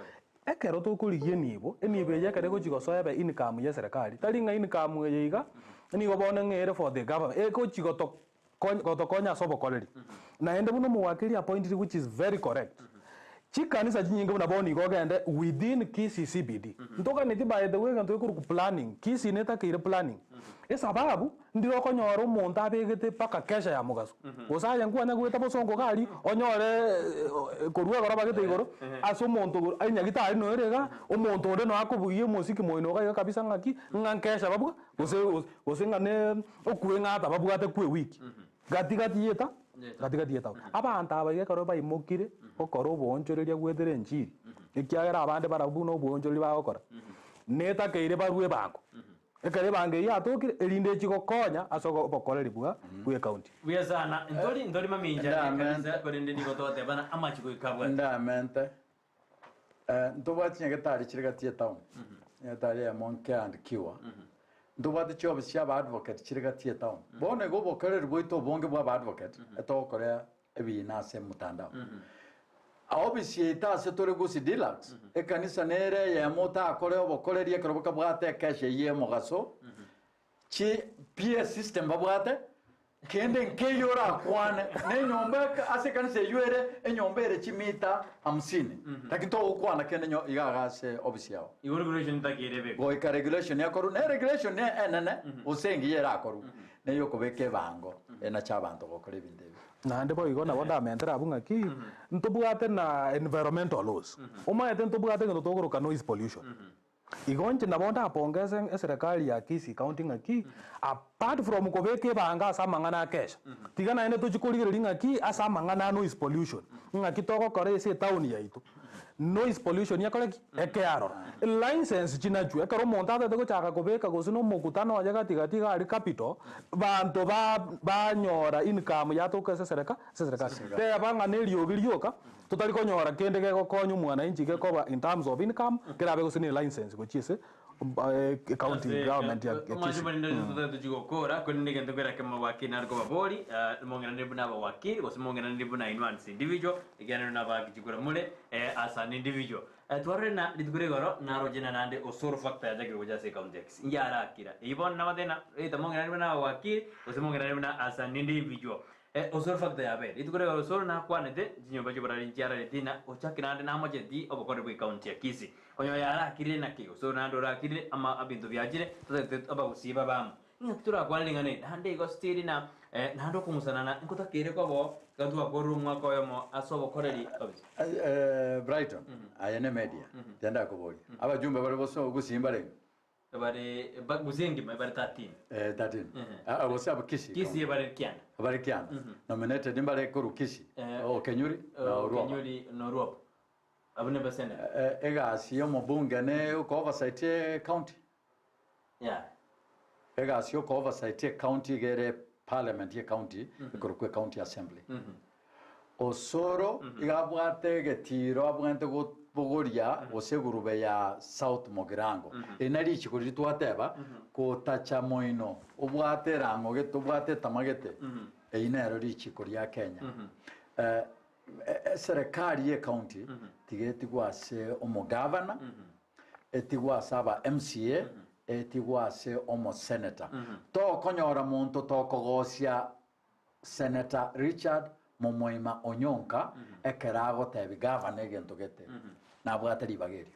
Ekero tokorigia enibo, enibo eye ekero egochi gosoa ebe income ya eserekari, tari ng'a income eye iga, nigo bono ng'a ere for the government, egochi goto gotokonya ase obokoreri. Naende buna omowakili appointed which is very correct. Chikanisa chinyinge buna bono igo ogende within Kisii CBD. Ntoganeti by the way egento gekorokwa planning, Kisii netakeire planning. Esababu, ndire okonyora omonto abegete mpaka kesha ya mogaso. Gose aye nkwanya goeta bosongo iga aria, onyore korwa egoro bagete igoro, ase omonto enyagitari noyo ere igaa, omonto onde noyo akobugia omosiki moino iga iga kabisa ng'aki, ng'a nkesha babwa, gose gose ng'a ne okweng'ata babwate kwe ewiki, gati gati yeta gati gati yetaoni. Abanto aba iga ekero baimokire gokora oboonchoreria goetera enchiri, ekiagera abande barabwo buna oboonchoreria bagokora, netakeire barue ebango. Ekero ebango eyio yatokire, erinde echi gokonya ase obokoreri bwa bwa ecounty. Buya sana. Ntori ntori mamincha Endowment. ekanisa korende nigo togotebana amachiko goika abwate. Endowment. Ntobwate chinyagitari chire gati y'etown, enyagitari eyemo nke and cure, ntobwate chiofisi chia abaadvocate chire gati y'etown. Bono igo obokoreri bwaito obonge bwa abaadvocate, etogokora ebiina ase omotandao. Ofisi yaito ase tore Gusii Deluxe, ekanisa nere eyemo otakore obokoreri ekero bokabwate ekesha eyio ya omogaso, Chi PA system babwate, kende nkeiyo orakwane, na enyomba eke ase ekanisa eywo ere enyomba ere chimita hamsini, lakini togokwana kende nyo iga iga ase ofisi yao. Igo regulation ntakeire ebekwe. Goika regulation ekorwe, na eregulation ne enene, gose engiya erakorwe, na eyokobeka ebango enache abanto gokora ebinto ebi. Naende boigo nabo ndamentere abwo ng'aki, ntobwate na environmental laws. Omanyete ntobwate egento tokoroka noise pollution. Igo inche nabo ndapongese eserekari ya Kisii County ng'aki, apart from kobeka ebango ase amang'ana a kesha, tiga naende tochie korigereria ng'aki ase amang'ana a noise pollution, ng'aki togokora ase etown yaito, noise pollution ekore ki? Eke aroro. License chinachwe, ekero omonto atagete gochaka kobeka gose na omokutano oye gati gati iga aria capital, banto ba banyora income yatoka ase esereka ase eserekari. Teba ng'a na eriogi rioka, Totari konyora kende gegokonya omwananchi gekoba in terms of income, kerabe gose ne license gochia ase county government ya Kisii. Tochigokora korende egento kera ekemo wakili nare kobabori mong'enaneri buna abawakili gose mong'enaneri buna inwe as individual ekiagera inwe nabaki chikura more as an individual. Twarorire na rituko ria igoro naroche na naende osoro factor yachakire gocha ase ecounty ya Kisii yarakira eyio bono nabatebie ng'a either mong'enaneri buna abawakili gose mong'enaneri buna as an individual. Osoro factor yabeire. Rituko riria Osoro nakwanete, chinyomba chi'oborari nchiarareti na ochake naende namocheti obokoreri bw'ecounty ya Kisii. Onye oyo arakirire naki? Osoro naende orakirire ama ebinto biachire totagete abagusii babe amo. Ing'aki torakwane ring'ana eri? Naende igo still na naende okong'usanana nkotakeire koba oo iga twakorire omwaka oyomo ase obokoreri obisi. Brighton, aye ne media, tiga ndakoborie, abajumbe bare bosa gusii mbarenge? Bare gose engima ebare 13. Eh, 13. Ehe. Ah, gose abo Kisii. Kisii ebare kianda. Bare kianda. Nominated mbare korwa Kisii. Eh, O Kenyuri na Oruoba. Kenyuri na Oruoba. Abwo ne baseneta. Eh, egasi ya omobunge ne oko oversight e county. Yeah. Egasi ya oko oversight e county iga ere parliament ye county ekorokwa e county assembly. Osoro iga abwate egetiro abwenerete kobogoria gose egurube ya South Mugirango. Eri nari richiko riria twateba, kotacha moino obwate erang'o gete obwate etama gete, eri nero richiko ria Kenya. Eserekari ye county tiga etigwe ase omogavana, etigwe ase aba MCA, etigwe ase omosenator. Tokonyora monto tokogosia Senator Richard Momoima Onyonka ekero agotebi gavana egento gete, nabwate ribaga erio.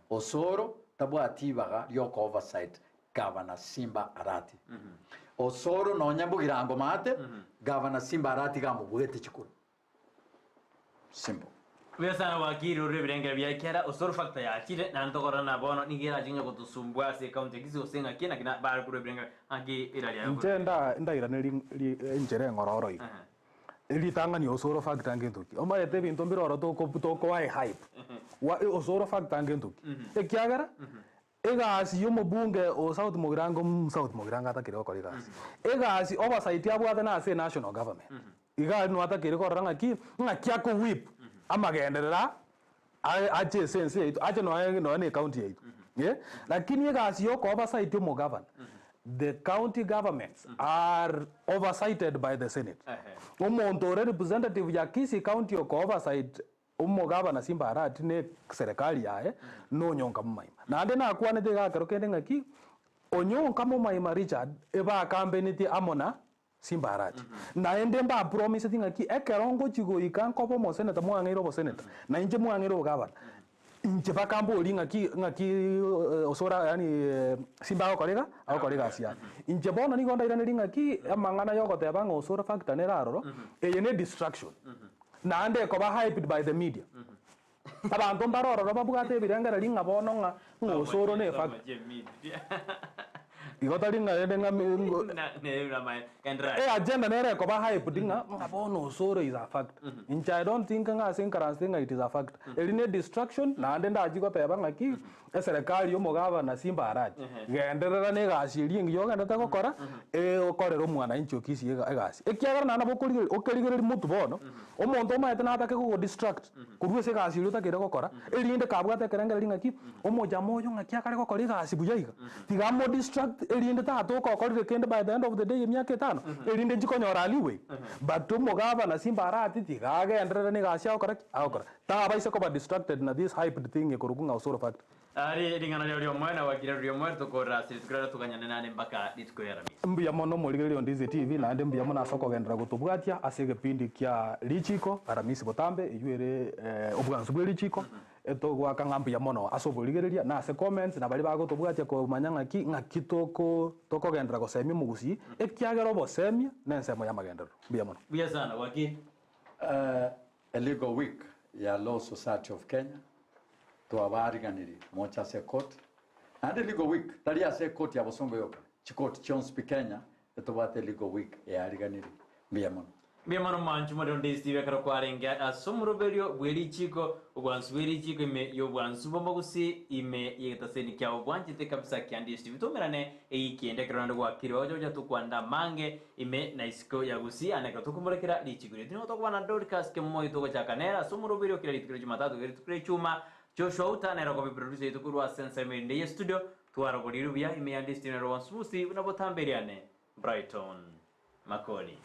Osoro tabwati ibaga rioko oversight Gavana Simba Arati. Osoro nonya Bogirango maate, Gavana Simba Arati iga amobuete chikura. Simple. Buya sana wakili orure ebirengero bia kera osoro factor yachire naende tokorora bono nigo erache onye gotosumbua ase ecounty ya Kisii gose ng'aki naki bare korwa ebirengero ng'aki erari aye Inche nda ndairane ri ri enchera eng'ororo iga. Ritang'ani osoro factor ngento ki? Omanyete ebinto mbire oro toko tokoa ehype. Wa osoro factor ngento ki? Ekiagera, Egasi y'omobunge o South Mugirango South Mugirango atakire gokora egasi. Egasi oversight abwate nase enational government. Iga aria nigo atakire korora ng'aki, ng'aki ako whip amagenderera aye ache ase ense yaito, ache nonya nonya na ecounty yaito eh. Lakini egasi ya oko oversight omogavana, the county governments are oversighted by the senate. Omonto ore representative ya Kisii county oko oversight Omogabana Simba-Arati ne serikali yaye nonyonka momaima. Naende nakwanete iga ekero kende ng'aki, Onyonka momaima Richard ebakambenetie amo na Simba-Arati. Naende mbapromiseti ng'aki ekero ngochia goika nkoba omoseneta mwang'eire oboseneta, na inche mwang'eire obogabana, inche bakamboria ng'aki ng'aki osore yaani Simba agokora iga agokora egasi yaye. Inche bono nigo ndairanerie ng'aki amang'ana yogoteba ng'a osore factor nere aroro, eye ne distraction. Naende ekoba hyped by the media. Abanto mbare ororo babwate ebirengererio ng'a bono ng'a ng'a osoro ne fact. Igo tari ng'a rende ng'a e agenda nere ekoba hyped ng'a ng'a bono osoro is a fact. Inche I don't think ng'a ase nkaransete ng'a it is a fact. Eri ne distraction naende ndachie goteba ng'aki eserekari ya omogabana Simba Arati, genderera na egasi eria engiya ogenderete gokora, okorere omwananchi o Kisii egasi. Ekiagera naende nabo okorigereria okerigereria motwe bono, omonto omanyete natake gogodistract korwa ase egasi eria otakeire gokora, erinde kabwate ekerengererio ng'aki, omojama oyo ng'aki akare gokora egasi buya iga, tiga amodistract erinde tatoka okorire kende by the end of the day emiaka etano, erinde nchi konyora leeway. But omogabana Simba Arati tiga agenderere na egasi agokora ki? Agokora. Tabaisa koba distracted na this hyped thing ekorokwa ng'a Osoro factor. Ari ring'ana riao ri'omoyo na gwakire ri'omoyo ritokoorera ase rituko riaria toganyane naende mpaka rituko ria Aramisi. Mbuya mono omorigereria o Ndizi TV naende mbuya mono ase okogenderera gotobwatia ase egepindi kia Richiko Aramisi botambe eywo ere obwansu bwe richiko etogoaka ng'a mbuya mono ase oborigereria na ase comments na baria bagotobwatia komanya ng'aki ng'aki toko tokogenderera gosemia omogusii ekiagera obosemia nensemo y'amagenderero. Mbuya mono. Buya sana gwakire. A Legal Week ya Law Society of Kenya, twabaariganirie moche ase ekoti. Naende Legal Week tari ase ekoti ya bosongo yoka, chikoti chionsi pi Kenya etobwate Legal Week eariganirie. Mbuya mono. Mbuya mono mwanchi more onde Steve ekero kwarenge ase omoroberio bwe richiko, obwansu bwe richiko ime y'obwansu bw'omogusi ime y'egetaseni kiao bwanchete kabisa kia Ndiyo Steve toumerane eyiki ende ekero naende gwakirwe ogocha gocha tokwanda amange Ime na isiko ya Gusii ande ekero tokomorekera richiko riaito nigo tokobana na Dorcas Kemoyo togochaka nere ase omoroberio kera rituko ria Jumatatu goika rituko ria Ijumaa. Joshua Outa nere okoba eproducer yaito korwa ase ensemo erinde ye studio. Twarogorirwe buya ime ya Ndisi Tv na Rowan Smusi buna botambe eriane Brighton Makori.